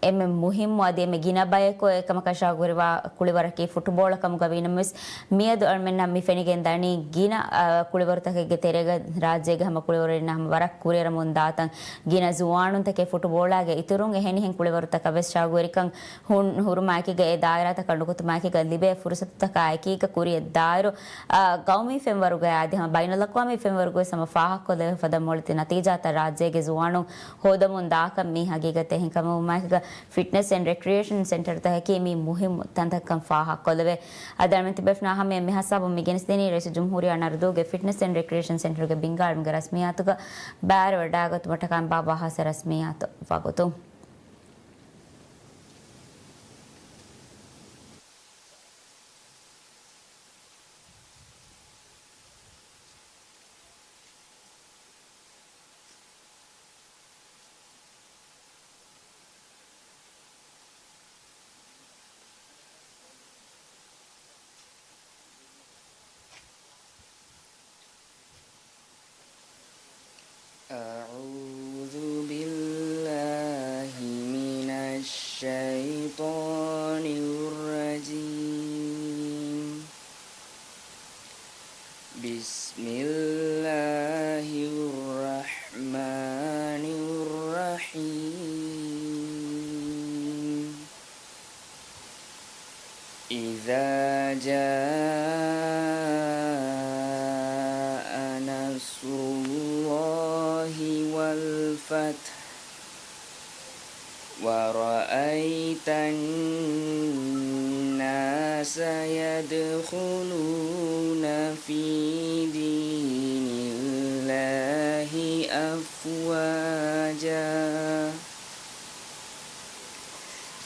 އެންމެ މުހިއްމު އަދި އެންމެ ގިނަ ބަޔަކު އެކަމަކަށާ ގުރިވާ ކުޅިވަރަކީ ފުޓުބޯޅަ ކަމުގަ ވީނަމަވެސް، މިއަދު އަޅުމެންނަށް މި ފެނިގެން ދަނީ ގިނަ، އަ، ކުޅިވަރުތަކެއްގެ ތެރޭގަ ރާއްޖޭގެ ހަމަ ކުޅިވަރުންނާ ހަމަ ވަރަށް ކުރިއަރަމުން ދާތަން. ގިނަ ޒުވާނުންތަކެއް ފުޓުބޯޅާގެ އިތުރުން އެހެނިހެން ކުޅިވަރުތަކަށް ވެސް ޝައުގުވެރިކަން ހުން، ހުރުމާއެކީގަ އެ ދާއިރާތަކަށް ނުކުތުމާއެކީގަ ލިބޭ ފުރުސަތުތަކާއެކީގަ ކުރިއަށް ދާއިރު، އާ، ގައުމީ ފެންވަރުގައި އަދި ހަމަ ބައިނަލްއަޤްވާމީ ފެންވަރުގަވެސް ހަމަ ފާހަގަކޮށްލެވޭ ފަދަ މޮޅިތި ނަތީޖާތައް ރާއްޖޭގެ ޒުވާނުން ހޯދަމުން ދާކަން މީ ހަގީގަތެއް. އެހެންކަމުން މާކިގަ ފިޓްނަސް އެންޑް ރެކްރިއޭޝަން ސެންޓަރުތަކަކީ މީ މުހިއްމު ތަންތަންކަން ފާހަގަކޮށްލެވޭ. އަދި އަޅުމެން ތިބޭފުޅުންނާ ހަމަޔަށް މިހިސާބުން މި ގެނެސްދިނީ ރައީސުލްޖުމްހޫރިއްޔާ ނަރުދޫގެ ފިޓްނަސް އެންޑް ރެކްރިއޭޝަން ސެންޓަރުގެ ބިންގާ އިލްމުގެ ރަސްމިއްޔާތުގަ ބައިވެރިވަޑައިގަތުމަށްޓަކާ ބާއްވާ ހާއްސަ ރަސްމިއްޔާތު ވަގުތު. أعوذ بالله من الشيطان الرجيم. بسم الله الرحمن الرحيم. إذا جاء نصر الله والفتح ورأيت الناس يدخلون في دين الله أفواجا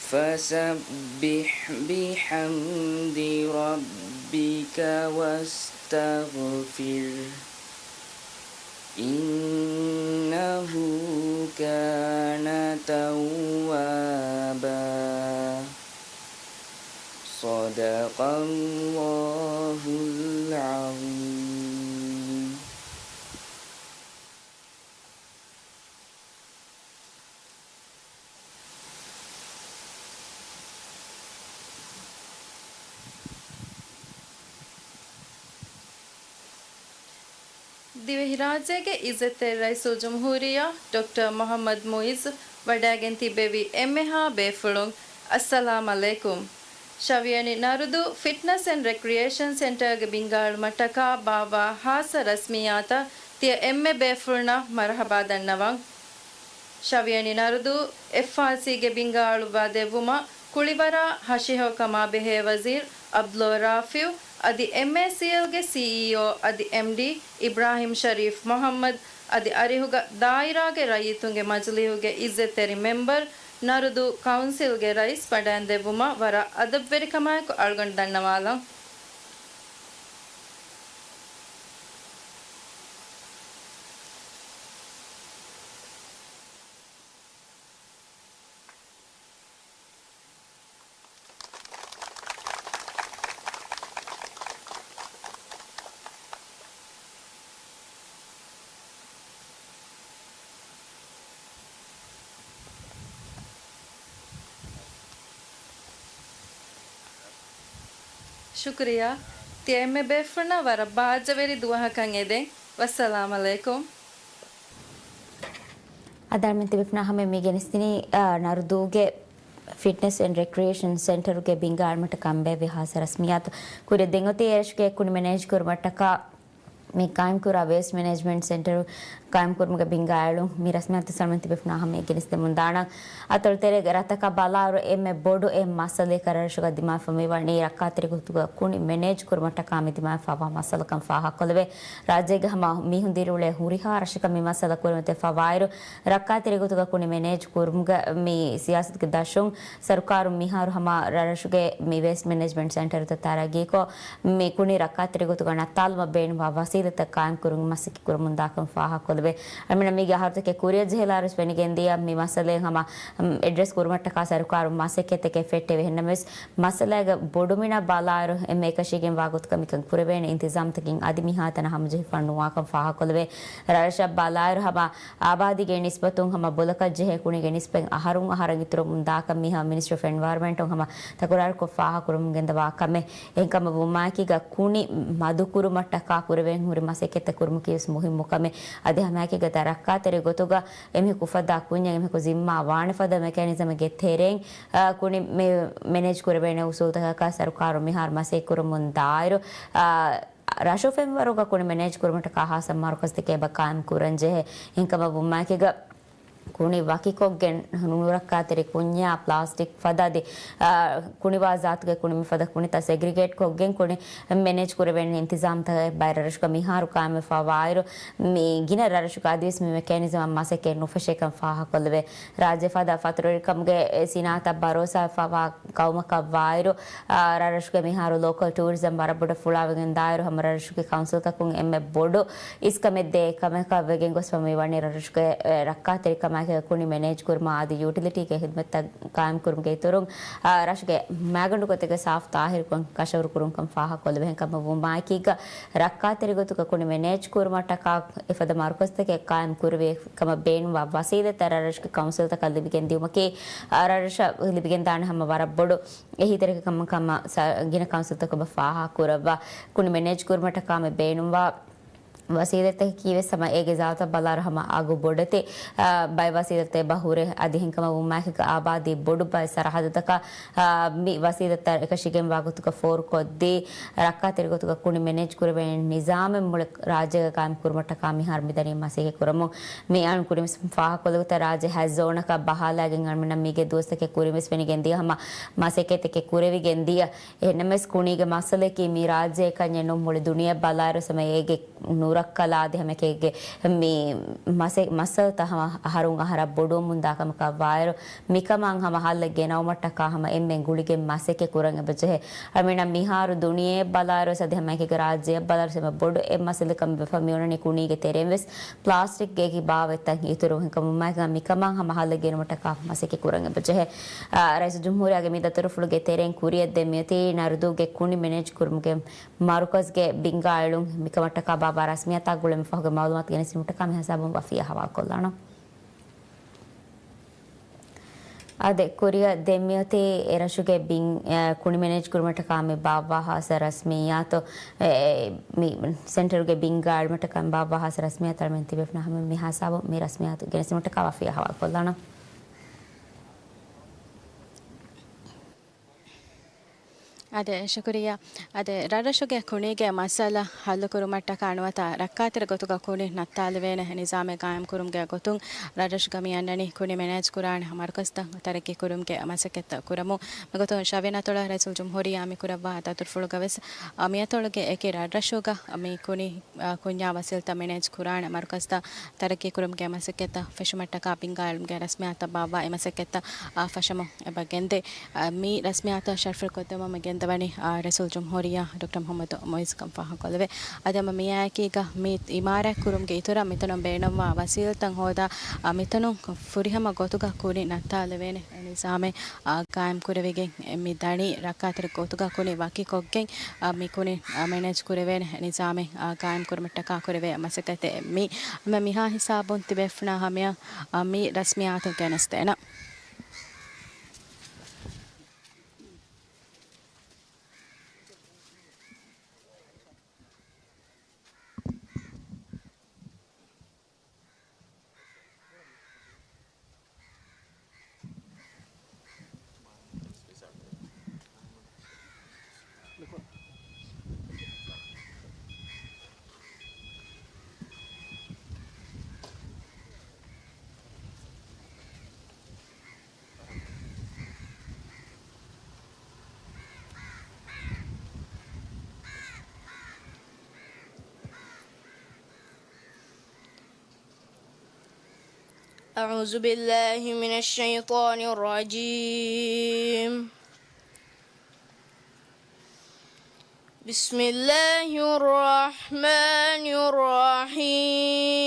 فسبح بحمد ربك واستغفره إنه كان توابا. صدق الله العظيم. ދިވެހިރާއްޖޭގެ އިއްޒަތްތެރި ރައީސުލްޖުމްހޫރިއްޔާ ޑޮކްޓަރ މުޙައްމަދު މުޢިއްޒު ވަޑައިގެން ތިއްބެވި އެންމެހާ ބޭފުޅުން، އައްސަލާމް ޢަލައިކުމް. ޝަވިޔަނި ނަރުދޫ ފިޓްނަސް އެންޑް ރެކްރިއޭޝަން ސެންޓަރގެ ބިންގާއެޅުމަށްޓަކާ ބާއްވާ ހާއްސަ ރަސްމިއްޔާތަށް ތިޔަ އެންމެ ބޭފުޅުންނަށް މަރުޙަބާ ދަންނަވަން. ޝަވިޔަނި ނަރުދޫ އެފްއާރްސީގެ ބިންގާއަޅުއްވާ ދެއްވުމަށް ކުޅިވަރާ ހަށިހެޔޮކަމާ ބެހޭ ވަޒީރު ޢަބްދުﷲ ރާފިޢު އަދި އެމްއޭސީއެލްގެ ސީއީއޯ އަދި އެމްޑީ އިބްރާހިމް ޝަރީފް މުޙައްމަދު އަދި އަރިހުގަ ދާއިރާގެ ރައްޔިތުންގެ މަޖިލީހުގެ އިއްޒަތްތެރި މެމްބަރު ނަރުދޫ ކައުންސިލްގެ ރައީސް ވަޑައިން ދެއްވުމަށް ވަރަށް އަދަބުވެރިކަމާއެކު އަޅުގަނޑު ދަންނަވާލަން. ޝުކުރިއްޔާ. ތިޔަ އެންމެ ބޭފުޅުންނަށް ވަރަށް ބާއްޖަވެރި ދުވަހަކަށް އެދެން. ވައްސަލާމް ޢަލައިކުމް. އަދި އަޅުމެން ތިބޭފުޅުންނާ ހަމަޔަށް މި ގެނެސްދިނީ، އާ، ނަރުދޫގެ ފިޓްނަސް އެންޑް ރެކްރިއޭޝަން ސެންޓަރުގެ ބިންގާ އަޅުމަށްޓަކާ ބޭއްވި ހާއްސަ ރަސްމިއްޔާތު. ކުރިއަށް ދެން އޮތީ އެރަށުގެ ކުނި މެނޭޖް ކުރުމަށްޓަކާ މި ޤާއިމްކުރާ ވޭސްޓް މެނޭޖްމަންޓް ސެންޓަރު ޤާއިމްކުރުމުގެ ބިންގާ އެޅުން. މި ރަސްމިއްޔާތު އަޅުމެން ތިބޭފުޅުންނާ ހަމަޔަށް ގެނެސްދެމުން ދާނަން. އަތޮޅު ތެރޭގެ ރަށްތަކަށް ބަލާއިރު އެންމެ ބޮޑު އެއް މައްސަލައަކަށް ރަށުގަ ދިމާވެފަ މިވަނީ ރައްކާތެރި ގޮތުގަ ކުނި މެނޭޖް ކުރުމަށްޓަކާ މި ދިމާވެފަވާ މައްސަލަކަން ފާހަގަކޮށްލެވޭ. ރާއްޖޭގެ ހަމަ މީހުން ދިރިއުޅޭ ހުރިހާ ރަށަކަށް މި މައްސަލަ ކުރިމަތިވެފަ ވާއިރު، ރައްކާތެރި ގޮތުގަ ކުނި މެނޭޖް ކުރުމުގަ މި ސިޔާސަތުގެ ދަށުން ސަރުކާރުން މިހާރު ހަމަ ރަށްރަށުގެ މި ވޭސްޓް މެނޭޖްމަންޓް ސެންޓަރުތައް ތަރައްގީކޮށް، މި ކުނި ރައްކާތެރި ގޮތުގަ ނައްތާލުމަށް ބޭނުންވާ ވަސީލަތްތައް ޤާއިމްކުރުމުގެ މަސައްކަތް ކުރަމުންދާކަން ފާހަގަކޮށްލެވޭ. އަޅުމެންނަށް މީގެ އަހަރުތަކެއް ކުރިއަށް ޖެހިލާރުވެސް ފެނިގެންދިޔަ މި މައްސަލައެއް ހަމަ، އަމް، އެޑްރެސް ކުރުމަށްޓަކާ ސަރުކާރުން މަސައްކަތްތަކެއް ފެއްޓެވި. އެހެންނަމަވެސް މައްސަލައިގެ ބޮޑުމިނަށް ބަލާއިރު އެންމެ އެކަށީގެންވާ ގޮތަކަށް މިކަން ކުރެވޭނެ އިންތިޒާމްތަކެއް އަދި މިހާތަނަށް ހަމަޖެހިފާ ނުވާކަން ފާހަގަކޮށްލެވޭ. ރަށަށް ބަލާއިރު ހަމަ އާބާދީގެ ނިސްބަތުން ހަމަ ބޮލަކަށް ޖެހޭ ކުނިގެ ނިސްބަތް އަހަރުން އަހަރަށް އިތުރަމުން ދާކަން މިހާ މިނިސްޓްރީ އޮފް އެންވަޔަރަންމަންޓުން ހަމަ ތަކުރާރުކޮށް ފާހަގަކުރަމުން ގެންދަވާ ކަމެއް. އެހެންކަމަށް ވުމާއެކީގަ ކުނި މަދުކުރުމަށްޓަކާ ކުރެވެން ހުރި މަސައްކަތްތައް ކުރުމަކީވެސް މުހިއްމު ކަމެއް. އަދި ހަމައެކީގަ ދަ ރައްކާތެރި ގޮތުގަ އެމީހަކު އުފައްދާ ކުންޏެއް އެމީހަކު ޒިންމާ ވާނެ ފަދަ މެކޭނިޒަމެއްގެ ތެރެއިން، އާ، ކުނި މެ-، މެނޭޖް ކުރެވޭނެ އުސޫލުތަކަކާ ސަރުކާރުން މިހާރު މަސައްކަތް ކުރަމުން ދާއިރު، އާ، ރަށު ފެންވަރުގަ ކުނި މެނޭޖް ކުރުމަށްޓަކާ ހާއްސަ މަރުކަޒުތަކެއް އެބަ ޤާއިމް ކުރަން ޖެހޭ. އެހެންކަމަށް ވުމާއެކީގަ ކުނި ވަކިކޮށްގެން ނުރައްކާތެރި ކުންޏާ ޕްލާސްޓިކް ފަދަ އަދި، އާ، ކުނިވާ ޒާތުގެ ކުނި މިފަދަ ކުނިތައް ސެގްރިގޭޓް ކޮށްގެން ކުނި މެނޭޖް ކުރެވޭނެ އިންތިޒާމްތަކެއް ބައެއް ރަށްރަށުގަ މިހާރު ޤާއިމްވެފަ ވާއިރު، މި ގިނަ ރަށްރަށުގަ އަދިވެސް މި މެކޭނިޒަމަށް މަސައްކަތް ނުފެށޭކަން ފާހަގަކޮށްލެވޭ. ރާއްޖެ ފަދަ ފަތުރުވެރިކަމުގެ ސިނާއަތަށް ބަރޯސާވެފަ ވާ ޤައުމަކަށް ވާއިރު، އާ، ރަށްރަށުގެ މިހާރު ލޯކަލް ޓޫރިޒަމް ވަރަށް ބޮޑަށް ފުޅާވެގެން ދާއިރު ހަމަ ރަށްރަށުގެ ކައުންސިލްތަކުން އެންމެ ބޮޑު އިސްކަމެއް ދޭ ކަމަކަށް ވެގެން ގޮސްފަ މި ވަނީ ރަށްރަށުގެ، އެ، ރައްކާތެރިކަމާއެކީ ކުނި މެނޭޖް ކުރުމާ އަދި ޔޫޓިލިޓީގެ ހިދުމަތްތައް ޤާއިމް ކުރުމުގެ އިތުރުން، އާ، ރަށުގެ މައިގަނޑު ގޮތެއްގެ ސާފު ތާހިރުކަން ކަށަވަރު ކުރުންކަން ފާހަގަކޮށްލެވޭ. އެހެންކަމަށް ވުމާއެކީގަ ރައްކާތެރި ގޮތުގަ ކުނި މެނޭޖް ކުރުމަށްޓަކާ އެފަދަ މަރުކަޒުތަކެއް ޤާއިމް ކުރެވޭ ކަމަށް ބޭނުންވާ ވަސީލަތްތައް ރަށްރަށުގެ ކައުންސިލްތަކަށް ލިބިގެން ދިއުމަކީ، އާ، ރަށްރަށަށް ލިބިގެންދާނެ ހަމަ ވަރަށް ބޮޑު އެހީތެރިކަމަށް ކަމަށް ސަ-، ގިނަ ކައުންސިލްތަކުން ފާހަގަކުރައްވާ. ކުނި މެނޭޖް ކުރުމަށްޓަކާ މި ބޭނުންވާ ވަސީލަތްތަކަކީވެސް ހަމަ އޭގެ ޒާތަށް ބަލާއިރު ހަމަ އަގު ބޮޑެތި، އާ، ބައެއް ވަސީލަތްތައް އެބަ ހުރޭ. އަދި އެހެންކަމަށް ވުމާއެކީގަ އާބާދީ ބޮޑު ބައެއް ސަރަހައްދުތަކަށް، އާ، މި ވަސީލަތްތައް އެކަށީގެންވާ ގޮތުގަ ފޯރުކޮށްދީ، ރައްކާތެރި ގޮތުގަ ކުނި މެނޭޖް ކުރެވޭނެ ނިޒާމެއް މުޅި ރާއްޖޭގަ ޤާއިމް ކުރުމަށްޓަކާ މިހާރު މިދަނީ މަސައްކަތް ކުރަމުން. މި އަޅުން ކުރިންވެސް ފާހަގަކޮށްލި ގޮތަށް ރާއްޖެ ހަތް ޒޯނަކަށް ބަހާލައިގެން އަޅުމެންނަށް މީގެ ދުވަސްތަކެއް ކުރިންވެސް ފެނިގެން ދިޔަ ހަމަ މަސައްކަތްތަކެއް ކުރެވިގެން ދިޔަ. އެހެންނަމަވެސް ކުނީގެ މައްސަލައަކީ މި ރާއްޖެއަކަށް ނޫން، މުޅި ދުނިޔެ ބަލާއިރު ހަމަ އޭގެ ނުރައްކަލާ އަދި ހަމައެކައިގެ މި މަސެ-، މައްސަލަތައް ހަމަ އަހަރުން އަހަރަށް ބޮޑުވަމުން ދާ ކަމަކަށް ވާއިރު، މިކަމަށް ހަމަ ހައްލެއް ގެނައުމަށްޓަކާ ހަމަ އެންމެން ގުޅިގެން މަސައްކަތް ކުރަން އެބަޖެހޭ. އަޅުމެންނަށް މިހާރު ދުނިޔެ ބަލާއިރު އަދި ހަމައެކައިގެ ރާއްޖެ ބަލާއިރު އެންމެ ބޮޑު އެއް މައްސަލަކަން ވެފަ މިއޮންނަނީ ކުނީގެ ތެރެއިން ވެސް ޕްލާސްޓިކްގެ އެކި ބާވަތްތައް އިތުރު ހިނގުމުން މިކަމަށް ހަމަ ހައްލެއް ގެނުމަށްޓަކާ މަސައްކަތް ކުރަން އެބަޖެހޭ. އާ، ރައީސުލްޖުމްހޫރިއްޔާގެ މި ދަތުރުފުޅުގެ ތެރެއިން ކުރިއަށްދޭން މިއޮތީ ނަރުދޫގެ ކުނި މެނޭޖް ކުރުމުގެ މަރުކަޒްގެ ބިންގާ އެޅުން. މިކަމަށްޓަކާ ބާއްވާ ރަސްމިއްޔާތާ ގުޅޭ މި ފަހުގެ މައުލޫމާތު ގެނެސްދިނުމަށްޓަކާ މި ހިސާބުން ވަފީ އަހުވާލުކޮށްލާނަން. އާދެ، ކުރިއަށް ދޭން މިއޮތީ އެރަށުގެ ބިން، އެ، ކުނި މެނޭޖް ކުރުމަށްޓަކާ މި ބާއްވާ ހާއްސަ ރަސްމިއްޔާތު، އެ، މި ސެންޓަރުގެ ބިންގާ އެޅުމަށްޓަކާ މި ބާއްވާ ހާއްސަ ރަސްމިއްޔާތު އަޅުމެން ތިބޭފުޅުންނާ ހަމަ މި ހިސާބުން މި ރަސްމިއްޔާތު ގެނެސްދިނުމަށްޓަކާ ވަފީ އަހުވާލުކޮށްލާނަން. އާދެ، ޝުކުރިއްޔާ. އާދެ، ރަށްރަށުގެ ކުނީގެ މައްސަލަ ހައްލުކުރުމަށްޓަކާ ނުވަތަ ރައްކާތެރި ގޮތުގަ ކުނި ނައްތާލެވޭނެ ނިޒާމެއް ގާއިމްކުރުމުގެ ގޮތުން ރަށްރަށުގަ މި އަންނަނީ ކުނި މެނޭޖް ކުރާނެ މަރުކަޒުތައް ތަރައްޤީ ކުރުމުގެ މަސައްކަތްތައް ކުރަމުން. މިގޮތުން ޝަވިޔަން އަތޮޅަށް ރައީސުލްޖުމްހޫރިއްޔާ މި ކުރައްވާ ދަތުރުފުޅުގަވެސް، އާ، މިއަތޮޅުގެ އެކި ރަށްރަށުގަ މި ކުނި އާ، ކުންޏާ ވަސީލަތްތައް މެނޭޖް ކުރާނެ މަރުކަޒުތައް ތަރައްޤީ ކުރުމުގެ މަސައްކަތްތައް ފެށުމަށްޓަކާ ބިންގާ އެޅުމުގެ ރަސްމިއްޔާތަށް ބާއްވާ އެ މަސައްކަތްތައް، އާ، ފަށަމުން އެބަ ގެންދޭ. އާ، މި ރަސްމިއްޔާތަށް ޝަރަފުވެރިކޮށްދެއްވަމުން މި ގެންދަވަނީ، އާ، ރައީސުލްޖުމްހޫރިއްޔާ ޑޮކްޓަރ މުޙައްމަދު މުޢިއްޒު ކަން ފާހަގަކޮށްލެވޭ. އަދި ހަމަ މިއާއެކީގަ މި އިމާރާތް ކުރުމުގެ އިތުރަށް މިތަނުން ބޭނުންވާ ވަސީލަތްތައް ހޯދާ، އާ، މިތަނުން ފުރިހަމަ ގޮތުގަ ކުނި ނައްތާލެވޭނެ ނިޒާމެއް، އާ، ގާއިމް ކުރެވިގެން މި ދަނީ. ރައްކާތެރި ގޮތުގަ ކުނި ވަކިކޮށްގެން، އާ، މި ކުނި، އާ، މެނޭޖް ކުރެވޭނެ ނިޒާމެއް، އާ، ގާއިމް ކުރުމަށްޓަކާ ކުރެވޭ މަސައްކަތެއް މީ. މި މިހާ ހިސާބުން ތިބޭފުޅުންނާ ހަމަޔަށް، އާ، މި ރަސްމިއްޔާތު ގެނެސްދޭނަން. أعوذ بالله من الشيطان الرجيم. بسم الله الرحمن الرحيم.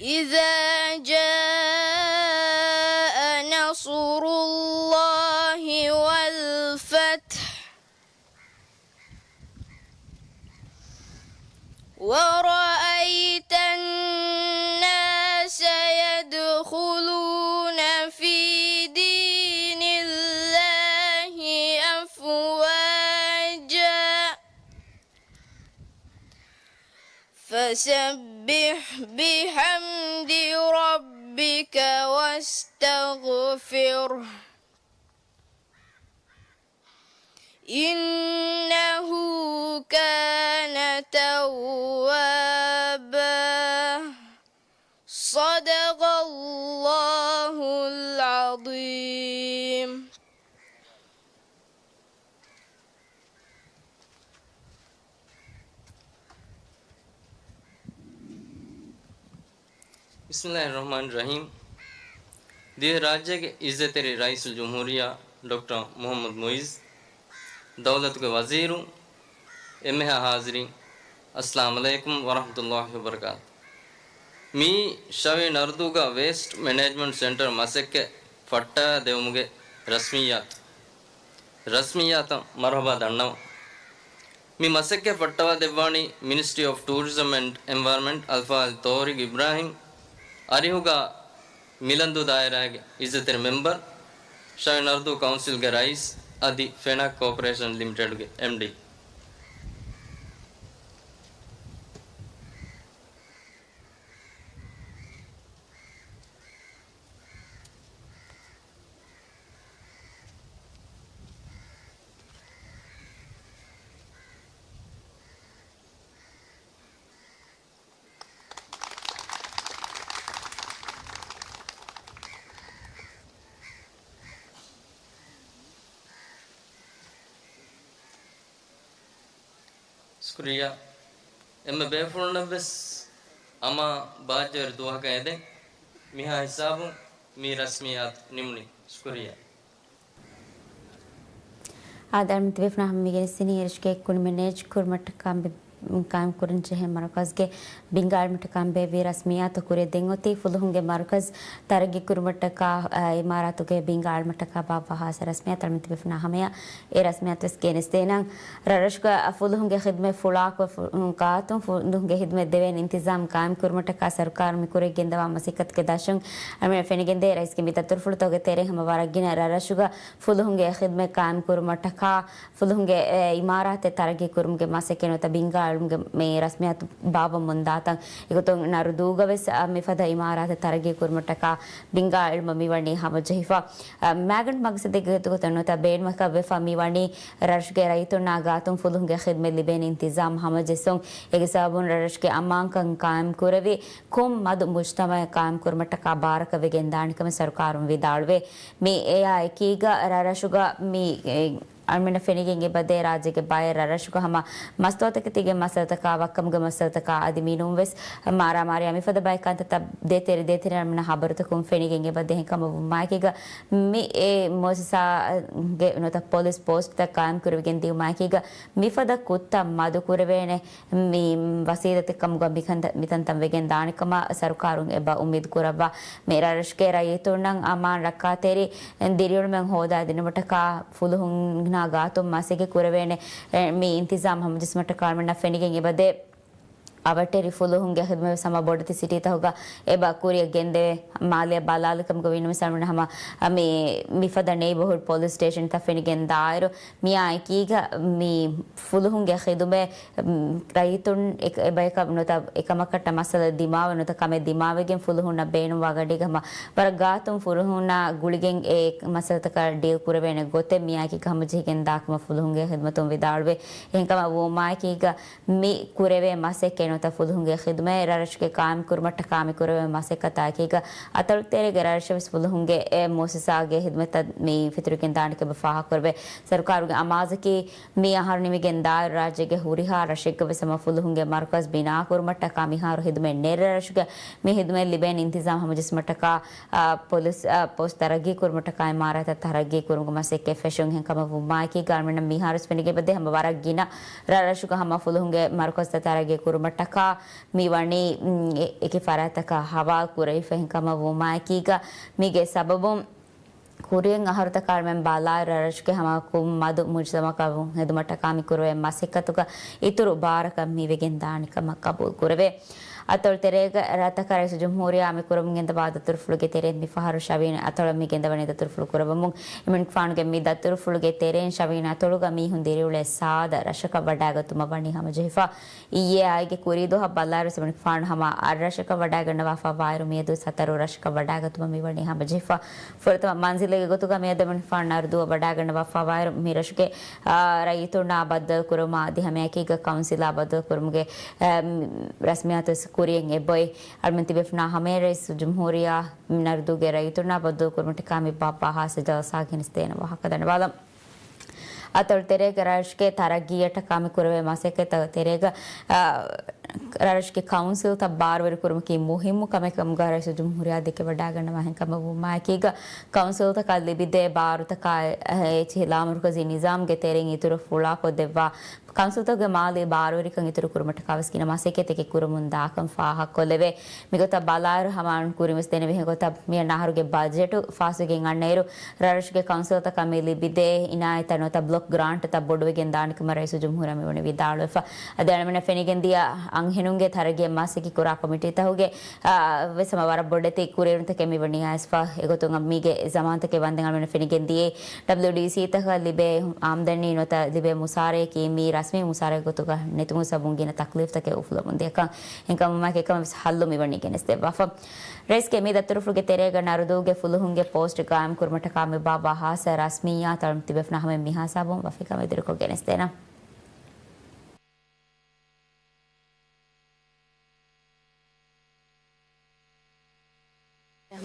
إذا جاء نصر الله والفتح ورأيت الناس يدخلون في دين الله أفواجا فسبح بحمد ربك واستغفره إنه كان توابا. صدق الله العظيم. ބިސްމިﷲ ރަޙްމާނި ރަޙީމް. ދިވެހި ރާއްޖޭގެ އިއްޒަތްތެރި ރައީސުލްޖުމްހޫރިއްޔާ ޑޮކްޓަރ މުޙައްމަދު މުޢިއްޒު، ދައުލަތުގެ ވަޒީރު، އެންމެހާ ޙާޟިރީން، އައްސަލާމު ޢަލައިކުމް ވަރަޙްމަތުﷲ ވަބަރަކާތު. މިއީ ޝަވި ނަރުދޫގަ ވޭސްޓް މެނޭޖްމަންޓް ސެންޓަރ މަސައްކަތް ފައްޓަވައިދެވުމުގެ ރަސްމިއްޔާތު. ރަސްމިއްޔާތަށް މަރުޙަބާ ދަންނަވަން. މި މަސައްކަތް ފައްޓަވައިދެއްވާނީ މިނިސްޓްރީ އޮފް ޓޫރިޒަމް އެންޑް އެންވަޔަރމަންޓް އަލްފާޟިލް ޠާރިޤް އިބްރާހިމް އަރިހުގަ މިލަންދޫ ދާއިރާގެ އިއްޒަތްތެރި މެމްބަރު، ޝަވި ނަރުދޫ ކައުންސިލްގެ ރައީސް އަދި ފެނާކް ކޯޕަރޭޝަން ލިމިޓެޑްގެ އެމްޑީ. ޝުކުރިއްޔާ. އެންމެ ބޭފުޅުންނަށްވެސް އަމާ ބާއްޖަވެރި ދުވަހަކަށް އެދެން. މިހާ ހިސާބުން މި ރަސްމިއްޔާތު ނިމުނީ. ޝުކުރިއްޔާ. އާދެ، އަޅުމެން ތިބޭފުޅުންނާ ހަމަ މި ގެނެސްދިނީ އެރަށުގެ ކުނި މެނޭޖް ކުރުމަށްޓަކާ ބެ-، ޤާއިމް ކުރަން ޖެހޭ މަރުކަޒްގެ ބިންގާ އިލްމަށްޓަކާ ބޭއްވި ރަސްމިއްޔާތު ކުރިއަށް ދެން އޮތީ ފުލުހުންގެ މަރުކަޒް ތަރައްގީ ކުރުމަށްޓަކާ، އަ، އިމާރާތުގެ ބިންގާ އިލްމަށްޓަކާ ބާއްވާ ހާއްސަ ރަސްމިއްޔާތު. އަޅުމެން ތިބޭފުޅުންނާ ހަމަޔަށް އެ ރަސްމިއްޔާތު ވެސް ގެނެސްދޭނަން. ރަށްރަށުގަ ފުލުހުންގެ ޚިދުމަތް ފުޅާކު ފު-، ގާތުން ފުލުހުންގެ ޚިދުމަތް ދެވޭނެ އިންތިޒާމް ޤާއިމް ކުރުމަށްޓަކާ ސަރުކާރުން މި ކުރިއަށް ގެންދަވާ މަސައްކަތުގެ ދަށުން އަޅުމެން ފެނިގެންދޭ. ރައީސްގެ މި ދަތުރުފުޅުތަކުގެ ތެރެއިން ހަމަ ވަރަށް ގިނަ ރަށްރަށުގަ ފުލުހުންގެ ޚިދުމަތް ޤާއިމް ކުރުމަށްޓަކާ ފުލުހުންގެ، އެ، އިމާރާތެއް ތަރައްގީ ކުރުމުގެ މަސައްކަތް ނުވަތަ ބިންގާ އިލްމުގެ މި ރަސްމިއްޔާތު ބާއްވަމުންދާތަން. އެގޮތުން ނަރުދޫގަ ވެސް، އަ، މިފަދަ އިމާރާތެއް ތަރައްގީ ކުރުމަށްޓަކާ ބިންގާ އިލްމު މިވަނީ ހަމަޖެހިފަ. އަ، މާގަނޑު މަގްސަދެއްގެ ގޮތުގަ ނުވަތަ ބޭނުމަކަށް ވެފަ މިވަނީ ރަށުގެ ރައްޔިތުންނާ ގާތުން ފުލުހުންގެ ޚިދުމަތް ލިބޭނެ އިންތިޒާމް ހަމަޖެއްސުން. އެގެ ސަބަބުން ރަށްރަށުގެ އަމާންކަން ޤާއިމް ކުރެވި ކޮން މަދު މުޖްތަމަޢެއް ޤާއިމް ކުރުމަށްޓަކާ ބާރަކަށް ވެގެން ދާނެ ކަމަށް ސަރުކާރުން ވިދާޅުވޭ. މި އެއާ އެކީގަ ރަށްރަށުގަ މި، އެ، އަޅުމެންނަށް ފެނިގެން އެބަދޭ ރާއްޖޭގެ ބައެއް ރަށްރަށުގަ ހަމަ މަސްތުވާތަކެތީގެ މައްސަލަތަކާ ވައްކަމުގެ މައްސަލަތަކާ އަދި މިނޫންވެސް މާރާމާރީއާ މިފަދަ ބައެއް ކަންތައްތައް ދޭތެރެ ދޭތެރެ އަޅުމެންނަށް ހަބަރުތަކުން ފެނިގެން އެބަދޭ. އެހެންކަމަށް ވުމާއެކީގަ މި އެ މުއައްސަސާގެ ނުވަތަ ޕޮލިސް ޕޯސްޓްތައް ޤާއިމް ކުރެވިގެން ދިއުމާއެކީގަ މިފަދަ ކުށްތައް މަދު ކުރެވޭނެ މި ވަސީލަތެއް ކަމުގަ މިކަންތައް، މިތަންތަން ވެގެން ދާނެ ކަމަށް ސަރުކާރުން އެބަ އުއްމީދު ކުރައްވާ. މި ރަށްރަށުގެ ރައްޔިތުންނަށް އަމާން ރައްކާތެރި ދިރިއުޅުމެއް ހޯދާ ދިނުމަށްޓަކާ ފުލުހުންނާ ގާތުން މަސައްކަތް ކުރެވޭނެ، އެ، މި އިންތިޒާމް ހަމަޖެއްސުމަށްޓަކާ އަޅުމެންނަށް ފެނިގެން އެބަދޭ. އަވަށްޓެރި ފުލުހުންގެ ޚިދުމަތް ވެސް ހަމަ ބޮޑެތި ސިޓީތަކުގަ އެބަ ކުރިއަށް ގެންދެވޭ. މާލެއަށް ބަލާލި ކަމުގަ ވީނަމަވެސް އަޅުމެން ހަމަ މި، މިފަދަ ނެއިބަހުޑް ޕޮލިސް ސްޓޭޝަންތައް ފެނިގެން ދާއިރު، މިއާ އެކީގަ މި ފުލުހުންގެ ޚިދުމަތް، މް، ރައްޔިތުން އެ-، އެބަޔަކަށް ނުވަތަ އެކަމަކަށްޓަށް މައްސަލަ ދިމާވެ ނުވަތަ ކަމެއް ދިމާވެގެން ފުލުހުންނަށް ބޭނުންވާ ގަޑީގަ ހަމަ ވަރަށް ގާތުން ފުލުހުންނާ ގުޅިގެން އެ މައްސަލަތަކަށް ޑީލް ކުރެވޭނެ ގޮތެއް މިއާއެކީގަ ހަމަޖެހިގެން ދާކަމަށް ފުލުހުންގެ ޚިދުމަތުން ވިދާޅުވޭ. އެހެންކަމަށް ވުމާއެކީގަ މި ކުރެވޭ މަސައްކަތް ފުލުހުންގެ ޚިދުމަތް ރަށްރަށުގެ ޤާއިމް ކުރުމަށްޓަކާ މި ކުރެވޭ މަސައްކަތާ އެކީގަ، އަތޮޅު ތެރޭގެ ރަށްރަށު ވެސް ފުލުހުންގެ އެ މުއައްސަސާގެ ޚިދުމަތްތައް މި ފިތުރިގެން ދާނެ ކަމަށް ފާހަގަކުރެވޭ. ސަރުކާރުގެ އަމާޒަކީ، މި އަހަރު ނިމިގެން ދާއިރު ރާއްޖޭގެ ހުރިހާ ރަށެއްގަ ވެސް ހަމަ ފުލުހުންގެ މަރުކަޒް ބިނާ ކުރުމަށްޓަކާ މިހާރު ޚިދުމަތް ނެތް ރަށްރަށުގެ މި ޚިދުމަތް ލިބޭނެ އިންތިޒާމް ހަމަޖެއްސުމަށްޓަކާ، އާ، ޕޮލިސް، އާ، ޕޯސްޓް ތަރައްގީ ކުރުމަށްޓަކާ އިމާރާތްތައް ތަރައްގީ ކުރުމުގެ މަސައްކަތް ފެށުން އެހެން ކަމަށް ވުމާއެކީގަ އަޅުމެންނަށް މިހާރުވެސް ފެނިގެން އެބަދޭ ހަމަ ވަރަށް ގިނަ ރަށްރަށުގަ ހަމަ ފުލުހުންގެ މަރުކަޒްތައް ތަރައްގީ ކުރުމަށްޓަކާ މި ވަނީ، އުން، އެ-، އެކި ފަރާތްތަކާ ހަވާލު ކުރެވިފަ އެހެން ކަމަށް ވުމާއެކީގަ މީގެ ސަބަބުން ކުރިން އަހަރުތަކާ އަޅުމެން ބަލާއިރު ރަށްރަށުގެ ހަމަ ކުށްމަދު މުޖުތަމަޢަކަށް ހެދުމަށްޓަކާ މި ކުރެވޭ މަސައްކަތުގަ އިތުރު ބާރަކަށް މި ވެގެން ދާނެ ކަމަށް ޤަބޫލު ކުރެވޭ. އަތޮޅު ތެރޭގަ ރަށްތަކަށް ރައީސުލްޖުމްހޫރިއްޔާ މި ކުރަމުން ގެންދަވާ ދަތުރުފުޅުގެ ތެރެއިން މި ފަހަރު ޝަވީން އަތޮޅަށް މި ގެންދަވަނީ ދަތުރުފުޅު ކުރައްވަމުން. އެމަނިކުފާނުގެ މި ދަތުރުފުޅުގެ ތެރެއިން ޝަވީން އަތޮޅުގަ މީހުން ދިރިއުޅޭ ސާދަ ރަށަކަށް ވަޑައިގަތުމަށް ވަނީ ހަމަޖެހިފަ. އިއްޔެ އާއިގެ ކުރީ ދުވަހަށް ބަލާއިރު އެމަނިކުފާނު ހަމަ އަށް ރަށަކަށް ވަޑައިގަންނަވާފަ ވާއިރު މިއަދު ސަތަރު ރަށަކަށް ވަޑައިގަތުމަށް މިވަނީ ހަމަޖެހިފަ. ފުރަތަމަ މަންޒިލެއްގެ ގޮތުގަ މިއަދު އެމަނިކުފާނު ނަރުދޫއަށް ވަޑައިގަންނަވާފަ ވާއިރު މި ރަށުގެ، އާ، ރައްޔިތުންނާ ބައްދަލު ކުރުމާ އަދި ހަމައެކީގަ ކައުންސިލާ ބައްދަލު ކުރުމުގެ، އާ، ރަސްމިއްޔާތު ވެސް ކުރިއަށް އެބައޮތް. އަޅުމެން ތިބޭފުޅުންނާ ހަމައަށް ރައީސުލްޖުމްހޫރިއްޔާ ނަރުދޫގެ ރައްޔިތުންނާ ބައްދަލު ކުރުމަށްޓަކާ މި ބާއްވާ ހާއްސަ ޖަލްސާ ގެނެސްދޭނެ ވާހަކަ ދަންނަވާލަން. އަތޮޅު ތެރޭގެ ރަށުގެ ތަރައްގީއަށްޓަކާ މި ކުރެވޭ މަސައްކަތްތައް ތެރޭގަ، އާ، ރަށުގެ ކައުންސިލްތައް ބާރުވެރި ކުރުމަކީ މުހިއްމު ކަމެއް ކަމުގަ ރައީސުލްޖުމްހޫރިއްޔާ ދެކެވަޑައިގަންނަވާ ހެން ކަމަށް ވުމާއެކީގަ، ކައުންސިލްތަކަށް ލިބިދޭ ބާރުތަކާ އެއްޗިހި ލާމަރުކަޒީ ނިޒާމްގެ ތެރެއިން އިތުރު ފުޅާކޮށްދެއްވާ، ކައުންސިލްތަކުގެ މާލީ ބާރުވެރިކަން އިތުރު ކުރުމަށްޓަކާ ވެސް ގިނަ މަސައްކަތްތަކެއް ކުރަމުން ދާކަން ފާހަގަކޮށްލެވޭ. މިގޮތަށް ބަލާއިރު ހަމަ އަޅުން ކުރިން ވެސް ދެނެވި ހެން ގޮތަށް މިއަންނަ އަހަރުގެ ބަޖެޓު ފާސްވެގެން އަންނައިރު، ރަށްރަށުގެ ކައުންސިލްތަކަށް މި ލިބިދޭ އިނާޔަތްތައް ނުވަތަ ބްލޮކް ގްރާންޓްތައް ބޮޑުވެގެން ދާނެ ކަމަށް ރައީސުލްޖުމްހޫރިއްޔާ މިވަނީ ވިދާޅުވެފަ. އަދި އަޅުމެންނަށް ފެނިގެންދިޔަ އަންހެނުންގެ ތަރައްގީއަށް މަސައްކަތް ކުރާ ކޮމިޓީތަކުގެ، އާ، ވެސް ހަމަ ވަރަށް ބޮޑެތި ކުރިއެރުންތަކެއް މިވަނީ އައިސްފަ. އެގޮތުން މީގެ ޒަމާންތަކެއް ވަންދެން އަޅުމެންނަށް ފެނިގެންދިޔަ ޑަބްލިއުޑީސީތަކަށް ލިބޭ އާމްދަނީ ނުވަތަ ލިބޭ މުސާރަޔަކީ މީ ރަސްމީ މުސާރައެއް ގޮތުގަ ނެތުމުގެ ސަބަބުން ގިނަ ތަކްލީފްތަކެއް އުފުލަމުން ދިޔަކަން. އެހެންކަމުން އެކަމަށް ވެސް ހައްލު މިވަނީ ގެނެސްދެއްވާފަ. ރައީސްގެ މި ދަތުރުފުޅުގެ ތެރޭގަ ނަރުދޫގެ ފުލުހުންގެ ޕޯސްޓް ގާއިމް ކުރުމަށްޓަކާ މި ބާއްވާ ހާއްސަ ރަސްމިއްޔާތު އަޅުން ތިބޭފުޅުންނާ ހަމައަށް މިހާ ހިސާބުން ވަފީކަމެއް ދިރިކޮށް ގެނެސްދޭނަން.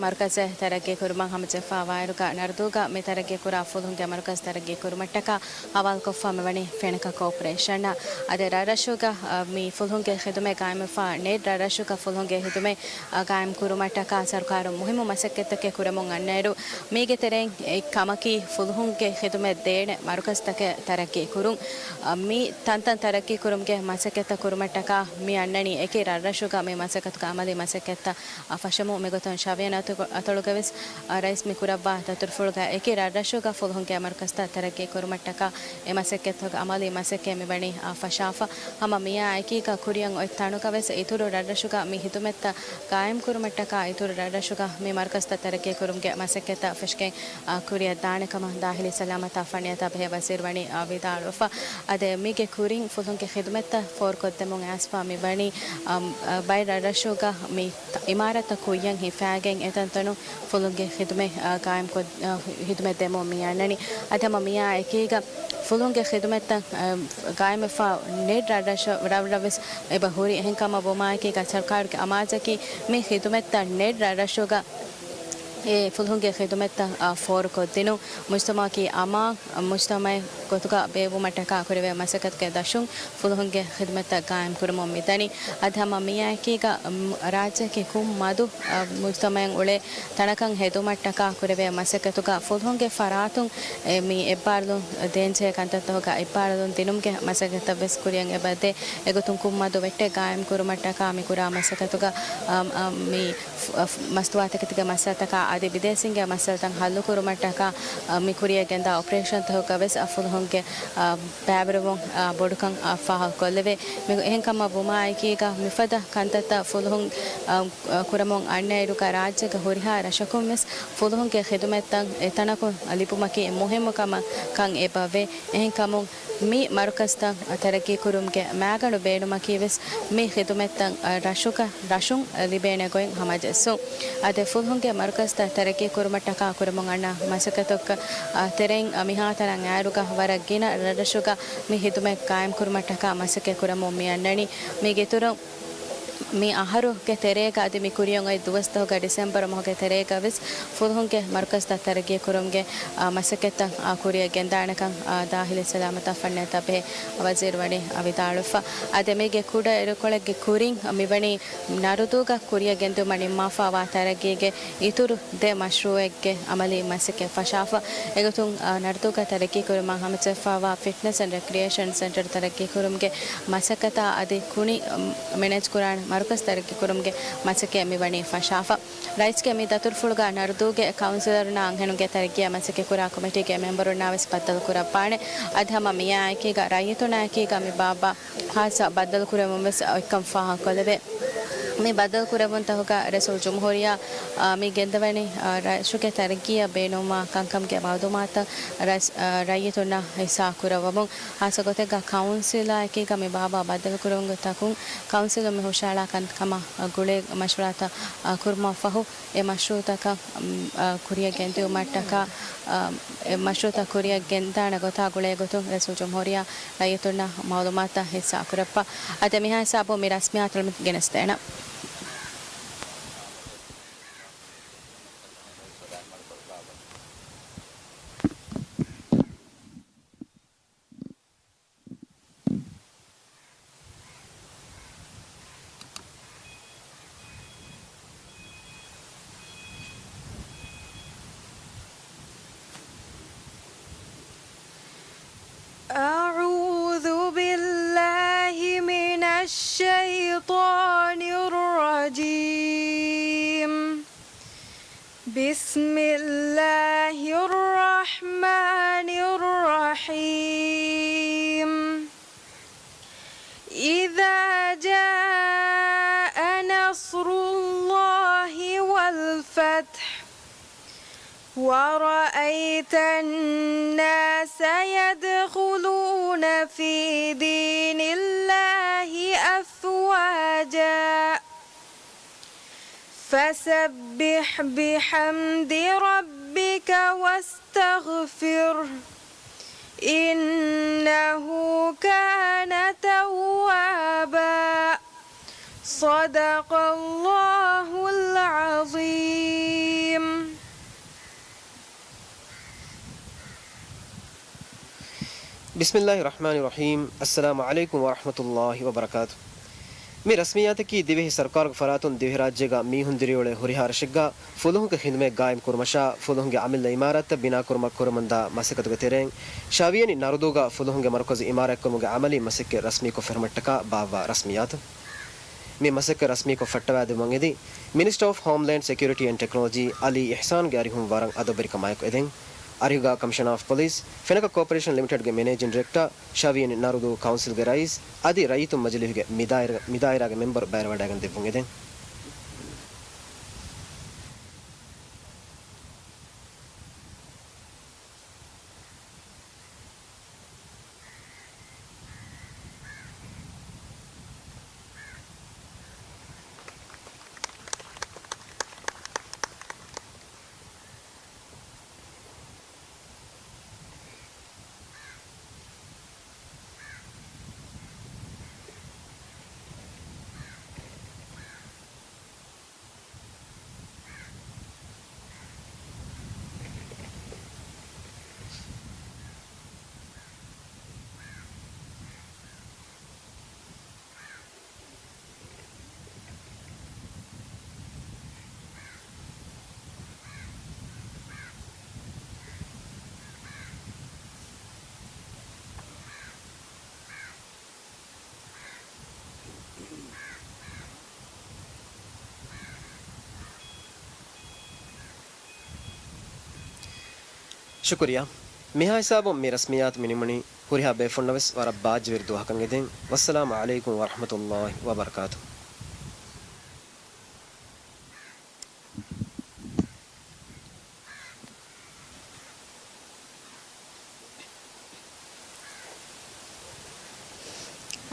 މަރުކަޒެއް ތަރައްގީ ކުރުމަށް ހަމަޖެއްފާވާއިރުގަ ނަރުދޫގަ މި ތަރައްގީ ކުރާ ފުލުހުންގެ މަރުކަޒް ތަރައްގީ ކުރުމަށްޓަކާ ހަވާލުކޮށްފަ މިވަނީ ފެނަކަ ކޯޕަރޭޝަނަށް. އަދި ރަށްރަށުގަ، އަ، މި ފުލުހުންގެ ޚިދުމަތް ގާއިމްވެފަ ނެތް ރަށްރަށުގަ ފުލުހުންގެ ޚިދުމަތް، އަ، ގާއިމް ކުރުމަށްޓަކާ ސަރުކާރުން މުހިއްމު މަސައްކަތްތަކެއް ކުރަމުން އަންނައިރު، މީގެ ތެރެއިން އެއް ކަމަކީ ފުލުހުންގެ ޚިދުމަތް ދޭނެ މަރުކަޒްތަކެއް ތަރައްގީ ކުރުން. އަ، މި ތަންތަން ތަރައްގީ ކުރުމުގެ މަސައްކަތްތައް ކުރުމަށްޓަކާ މި އަންނަނީ އެކި ރަށްރަށުގަ މި މަސައްކަތުގެ އަމަލީ މަސައްކަތްތައް އަ، ފަށަމުން. މިގޮތުން ޝަވިޔަން އަތޮ-، އަތޮޅުގަވެސް، އަ، ރައީސް މި ކުރައްވާ ދަތުރުފުޅުގަ އެކި ރަށްރަށުގަ ފުލުހުންގެ މަރުކަޒްތައް ތަރައްގީ ކުރުމަށްޓަކާ އެ މަސައްކަތްތަކުގެ އަމަލީ މަސައްކަތް މިވަނީ، އަ، ފަށާފަ. ހަމަ މިއާ އެކީގަ ކުރިއަށް އޮތް ތަނުގަވެސް އިތުރު ރަށްރަށުގަ މި ހިދުމަތްތައް ގާއިމް ކުރުމަށްޓަކާ އިތުރު ރަށްރަށުގަ މި މަރުކަޒްތައް ތަރައްގީ ކުރުމުގެ މަސައްކަތްތައް ފެށިގެން، އަ، ކުރިއަށް ދާނެ ކަމަށް ދާޚިލީ ސަލާމަތާ ފަނިޔަތާ ބެހޭ ވަޒީރު ވަނީ، އަ، ވިދާޅުވެފަ. އަދި މީގެ ކުރިން ފުލުހުންގެ ޚިދުމަތްތައް ފޯރުކޮށްދެމުން އައިސްފަ މިވަނީ، އަ، އަ، ބައެއް ރަށްރަށުގަ މި އިމާރާތްތައް ކުއްޔަށް ހިފާގެން އެތަންތަނުން ފުލުންގެ ޚިދުމަތް، އާ، ގާއިމްކޮށް، އާ، ހިދުމަތް ދެމުން މި އަންނަނީ. އަދި ހަމަ މިއާ އެކީގަ ފުލުންގެ ޚިދުމަތްތައް، އާ، ގާއިމްވެފަ ނެތް ރަށްރަށަށް ވެސް އެބަ ހުރި. އެހެންކަމަށް ވުމާއެކީގަ ސަރުކާރުގެ އަމާޒަކީ މި ޚިދުމަތްތައް ނެތް ރަށްރަށުގަ އެ ފުލުހުންގެ ޚިދުމަތްތައް، އާ، ފޯރުކޮށްދިނުން. މުޖްތަމައަކީ އަމާން މުޖްތަމައެއް ގޮތުގަ ބޭއްވުމަށްޓަކާ ކުރެވޭ މަސައްކަތުގެ ދަށުން ފުލުހުންގެ ޚިދުމަތްތައް ގާއިމް ކުރަމުން މިދަނީ. އަދި ހަމަ މިއާއެކީގަ، މް، ރާއްޖެއަކީ ކުށް މަދު، އަ، މުޖްތަމައެއް އުޅޭ ތަނަކަށް ހެދުމަށްޓަކާ ކުރެވޭ މަސައްކަތުގަ ފުލުހުންގެ ފަރާތުން އެ މި އެއްބާރުލުން ދޭންޖެހޭ ކަންތައްތަކުގަ އެއްބާރުލުން ދިނުމުގެ މަސައްކަތްތައް ވެސް ކުރިއަށް އެބަދޭ. އެގޮތުން ކުށްމަދު ވެއްޓެއް ގާއިމް ކުރުމަށްޓަކާ މި ކުރާ މަސައްކަތުގަ، އަ، އަ، މި ފު-، ފު-، މަސްތުވާތަކެތިގެ މައްސަލަތަކާ އަދި ބިދޭސީންގެ މައްސަލަތައް ހައްލުކުރުމަށްޓަކާ، އަ، މި ކުރިއަށް ގެންދާ އޮޕަރޭޝަންތަކުގަ ވެސް އަ، ފުލުހުންގެ، އަ، ބައިވެރިވުން، އަ، ބޮޑުކަން، އަ، ފާހަގަކޮށްލެވޭ. މި އެހެންކަމަށް ވުމާއެކީގަ މިފަދަ ކަންތައްތައް ފުލުހުން، އަ، އަ، ކުރަމުން އަންނައިރުގަ ރާއްޖޭގެ ހުރިހާ ރަށަކުން ވެސް ފުލުހުންގެ ޚިދުމަތްތައް އެތަނަކުން ލިބުމަކީ މުހިއްމު ކަމަށް ކަން އެބަވޭ. އެހެންކަމުން މި މަރުކަޒްތައް ތަރައްގީކުރުމުގެ މައިގަނޑު ބޭނުމަކީ ވެސް މި ޚިދުމަތްތައް ރަށުގަ، ރަށުން ލިބޭނެ ގޮތް ހަމަޖެއްސުން. އަދި ފުލުހުންގެ މަރުކަޒް ތަރައްގީ ކުރުމަށްޓަކާ ކުރަމުން އަންނަ މަސައްކަތަކަށް، އަ، ތެރެއިން، އަ، މިހާތަނަށް އައިރުގަ ވަރަށް ގިނަ ރަށްރަށުގަ މި ހިދުމަތް ގާއިމް ކުރުމަށްޓަކާ މަސައްކަތް ކުރަމުން މި އަންނަނީ. މީގެ އިތުރުން މި އަހަރުގެ ތެރޭގަ އަދި މި ކުރިޔަށް އޮތް ދުވަސްދުވަހުގަ ޑިސެމްބަރު މަހުގެ ތެރޭގަ ވެސް ފުލުހުންގެ މަރުކަޒުތައް ތަރައްގީ ކުރުމުގެ، އާ، މަސައްކަތްތައް، އާ، ކުރިޔަށް ގެންދާނެކަން، އާ، ދާޚިލީ ސަލާމަތާ ފަންނަންތައް ބެހޭ ވަޒީރު ވަނީ، އާ، ވިދާޅުވެފަ. އަދި މީގެ ކުޑަ އިރުކޮޅެއްގެ ކުރިން މިވަނީ ނަރުދޫގަ ކުރިޔަށް ގެންދިއުމަށް ނިންމާފައިވާ ތަރައްގީގެ އިތުރު ދެ މަޝްރޫއެއްގެ އަމަލީ މަސައްކަތް ފަށާފަ. އެގޮތުން، އާ، ނަރުދޫގަ ތަރައްގީ ކުރުމަށް ހަމަޖެއްފައިވާ ފިޓްނަސް އެންޑް ރެކްރިއޭޝަން ސެންޓަރު ތަރައްގީ ކުރުމުގެ މަސައްކަތާ އަދި ކުނި، އު، މެނޭޖް ކުރާނެ މަރުކަޒު ތަރައްގީ ކުރުމުގެ މަސައްކަތް މިވަނީ ފަށާފަ. ރައީސްގެ މި ދަތުރުފުޅުގަ ނަރުދޫގެ ކައުންސިލަރުންނާ އަންހެނުންގެ ތަރައްގީއަށް މަސައްކަތް ކުރާ ކޮމިޓީގެ މެމްބަރުންނާ ވެސް ބައްދަލު ކުރައްވާނެ. އަދި ހަމަ މިއާއެކީގަ ރައްޔިތުންނާއެކީގަ މި ބާއްވާ ހާއްސަ ބައްދަލުކުރެވުން ވެސް އޮތްކަން ފާހަގަކޮށްލެވޭ. މި ބައްދަލުކުރެވުންތަކުގަ ރައީސުލްޖުމްހޫރިއްޔާ، އާ، މި ގެންދަވަނީ، އާ، ރަށުގެ ތަރައްގީއަށް ބޭނުންވާ ކަންކަމުގެ މައުލޫމާތުތައް ރައީސް، އާ، ރައްޔިތުންނަށް ހިއްސާ ކުރައްވަމުން. ހާއްސަ ގޮތެއްގަ ކައުންސިލާއެކީގަ މި ބާއްވާ ބައްދަލުކުރެވުންގެ ތަކުން ކައުންސިލުން މި ހުށައަޅާ ކަންކަމާ ގުޅޭ މަޝްވަރާތައް، އާ، ކުރުމަށްފަހު، އެ މަޝްރޫއުތަކަށް، އާ، ކުރިޔަށް ގެންދިއުމަށްޓަކާ، އާ، އެ މަޝްރޫއުތައް ކުރިޔަށް ގެންދާނެ ގޮތާ ގުޅޭ ގޮތުން ރައީސުލްޖުމްހޫރިއްޔާ ރައްޔިތުންނަށް މައުލޫމާތުތައް ހިއްސާ ކުރައްވާ. އަދި މިހާ ހިސާބުން މި ރަސްމިއްޔާތު ގެނެސްދޭނަން. أعوذ بالله من الشيطان الرجيم. بسم الله الرحمن الرحيم. إذا جاء نصر الله والفتح ورأيت الناس يدخلون في دين الله أفواجا فسبح بحمد ربك واستغفره إنه كان توابا. صدق الله العظيم. بسم الله الرحمن الرحيم. السلام عليكم ورحمة الله وبركاته. މި ރަސްމިއްޔާތަކީ ދިވެހި ސަރުކާރުގެ ފަރާތުން ދިވެހިރާއްޖޭގަ މީހުން ދިރިއުޅޭ ހުރިހާ ރަށެއްގަ ފުލުހުންގެ ޚިދުމަތް ގާއިމް ކުރުމަށާ، ފުލުހުންގެ އަމިއްލަ އިމާރާތްތައް ބިނާ ކުރުމަށް ކުރަމުންދާ މަސައްކަތުގެ ތެރެއިން، ޝާވިޔަނި ނަރުދޫގަ ފުލުހުންގެ މަރުކަޒު އިމާރާތްކުރުމުގެ އަމަލީ މަސައްކަތް ރަސްމީކޮށް ފެށުމަށްޓަކާ ބާއްވާ ރަސްމިއްޔާތު. މި މަސައްކަތް ރަސްމީކޮށް ފައްޓަވާދެއްވުމަށް އެދި، މިނިސްޓަރ އޮފް ހޯމްލޭންޑް ސެކިއުރިޓީ އެންޑް ޓެކްނޮލޮޖީ އަލީ އިޙްސާންގެ އަރިހުން ވަރަށް އަދަބުވެރިކަމާއެކު އެދެން. އަރިހުގަ ކަމިޝަނަރ އޮފް ޕޮލިސް، ފެނަކަ ކޯޕަރޭޝަން ލިމިޓެޑްގެ މެނޭޖިން ޑިރެކްޓަރ، ޝާވިޔަނި ނަރުދޫ ކައުންސިލްގެ ރައީސް އަދި ރައްޔިތުން މަޖިލީހުގެ މިދާއިރަ-، މިދާއިރާގެ މެމްބަރު ބައިވެވަޑައިގެން ދެއްވުން އެދެން. ޝުކުރިއްޔާ. މިހާ ހިސާބުން މި ރަސްމިއްޔާތު މި ނިމުނީ. ހުރިހާ ބޭފުޅުންނަށް ވެސް ވަރަށް ބާއްޖަވެރި ދުވަހަކަށް އެދެން. ވައްސަލާމު ޢަލައިކުމް ވަރަޙްމަތުﷲ ވަބަރަކާތުހު.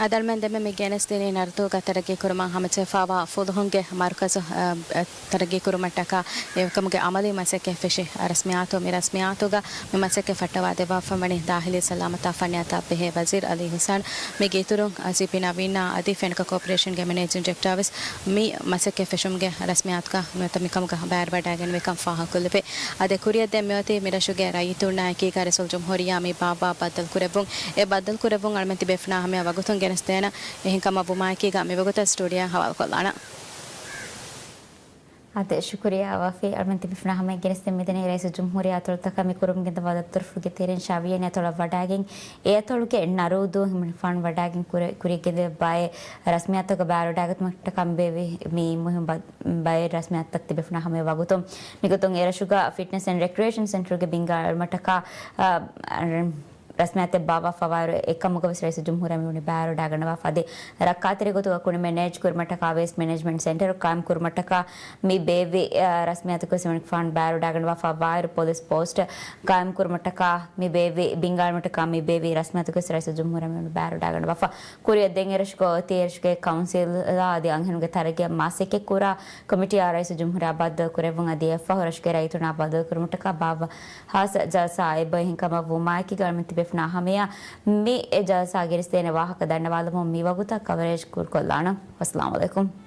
އަދި އަޅުމެން ދެންމެ މި ގެނެސްދިނީ ނަރުދޫގަ ތަރައްގީ ކުރުމަށް ހަމަޖެހިފައިވާ ފުލުހުންގެ މަރުކަޒު، އަ، އަ، ތަރައްގީ ކުރުމަށްޓަކާ އެކަމުގެ އަމަލީ މަސައްކަތް ފެށި ރަސްމިއްޔާތު. މި ރަސްމިއްޔާތުގަ މި މަސައްކަތް ފައްޓަވާ ދެއްވާފަ ވަނީ ދާޚިލީ ސަލާމަތާ ފަންނިޔާތާ ބެހޭ ވަޒީރު އަލީ ހުސައިން. މީގެ އިތުރުން، އަ، ޖީޕީ ނަވީންއާ އަދި ފެނަކަ ކޯޕަރޭޝަންގެ މެނޭޖިން ޑިރެކްޓަރ ވެސް މި މަސައްކަތް ފެށުމުގެ ރަސްމިއްޔާތުގަ ނުވަތަ މިކަމުގަ ބައިވެރިވަޑައިގެންނެވިކަން ފާހަގަކޮށްލެވޭ. އަދި ކުރިއަށް ދެން މިއޮތީ މިރަށުގެ ރައްޔިތުންނާ އެކީގަ ރައީސުލްޖުމްހޫރިއްޔާ މި ބާއްވާ ބައްދަލުކުރެއްވުން. އެ ބައްދަލުކުރެއްވުން އަޅުމެން ތިބޭފުޅުންނާ ހަމަޔަށް ވަގުތުން ގެނެސްދޭނަން. އެހެންކަމަށް ވުމާއެކީގަ މިވަގުތަށް ސްޓޫޑިއޯއަށް ހަވާލުކޮށްލާނަން. އާދެ، ޝުކުރިއްޔާ ވަފީ. އަޅުމެން ތިބޭފުޅުންނާ ހަމަޔަށް ގެނެސްދޭން މިދަނީ ރައީސުލްޖުމްހޫރިއްޔާ އަތޮޅުތަކަށް މި ކުރިމަގެންދަވާ ދައްތަރުފުޅުގެ ތެރެއިން ޝާވިޔަނި އަތޮޅަށް ވަޑައިގެން، އެ އަތޮޅުގެ ނަރޫދޫ ހިމެނިފާނު ވަޑައިގެން ކުރި، ކުރިއަށް ގެންދެވި ބައެއް ރަސްމިއްޔާތަކަށް ބައިވެރިވަޑައިގަތުމަށްޓަކާ މި ބޭއްވި މި މުހިންމު ބަ-، ބައެއް ރަސްމިއްޔާތައް ތިބޭފުޅުންނާ ހަމަޔަށް ވަގުތުން. މިގޮތުން އެރަށުގަ ފިޓްނަސް އެންޑް ރެކްރިއޭޝަން ސެންޓަރުގެ ބިންގާ އެޅުމަށްޓަކާ، އަ، ރަސްމިއްޔާތެއް ބާއްވާފައިވާއިރު، އެކަމުގަވެސް ރައީސުލްޖުމްހޫރިއްޔާ މިވަނީ ބައިވެރިވަޑައިގަންނަވާފަ. އަދި ރައްކާތެރި ގޮތުގަ ކުނި މެނޭޖް ކުރުމަށްޓަކާ ވޭސްޓް މެނޭޖްމަންޓް ސެންޓަރު ޤާއިމް ކުރުމަށްޓަކާ މި ބޭއްވި، އަ، ރަސްމިއްޔާތަކުވެސް ހިމެނިފާނު ބައިވެރިވަޑައިގަންނަވާފައިވާއިރު، ޕޮލިސް ޕޯސްޓް ޤާއިމް ކުރުމަށްޓަކާ މި ބޭއްވި ބިންގާ އެޅުމަށްޓަކާ މި ބޭއްވި ރަސްމިއްޔާތަކުވެސް ރައީސުލްޖުމްހޫރިއްޔާ މިވަނީ ބައިވެރިވަޑައިގަންނަވާފަ. ކުރިއަށް ދެން އެރަށުގަ އޮތީ އެރަށުގެ ކައުންސިލާ އަދި އަންހެނުންގެ ތަރައްގީއަށް މަސައްކަތްކުރާ ކޮމިޓީއާ ރައީސުލްޖުމްހޫރިއްޔާ ބައްދަލުކުރެއްވުން. އަދި އެއަށްފަހު އެރަށުގެ ރައްޔިތުންނާ ބައްދަލުކުރުމަށްޓަކާ ބާއްވާ ހާއްސަ ޖަލްސާ އެބަ. އެހެންކަމަށް ވުމާއެކީގަ އަޅުމެން ތިބޭފުޅުންނާ ހަމަޔަށް މި އެ ޖަލްސާ ގެނެސްދޭނެ ވާހަކަ ދަންނަވާލަމުން މިވަގުތަށް ކަވަރޭޖް ކުރުކޮށްލާނަން. ވައްސަލާމު ޢަލައިކުމް.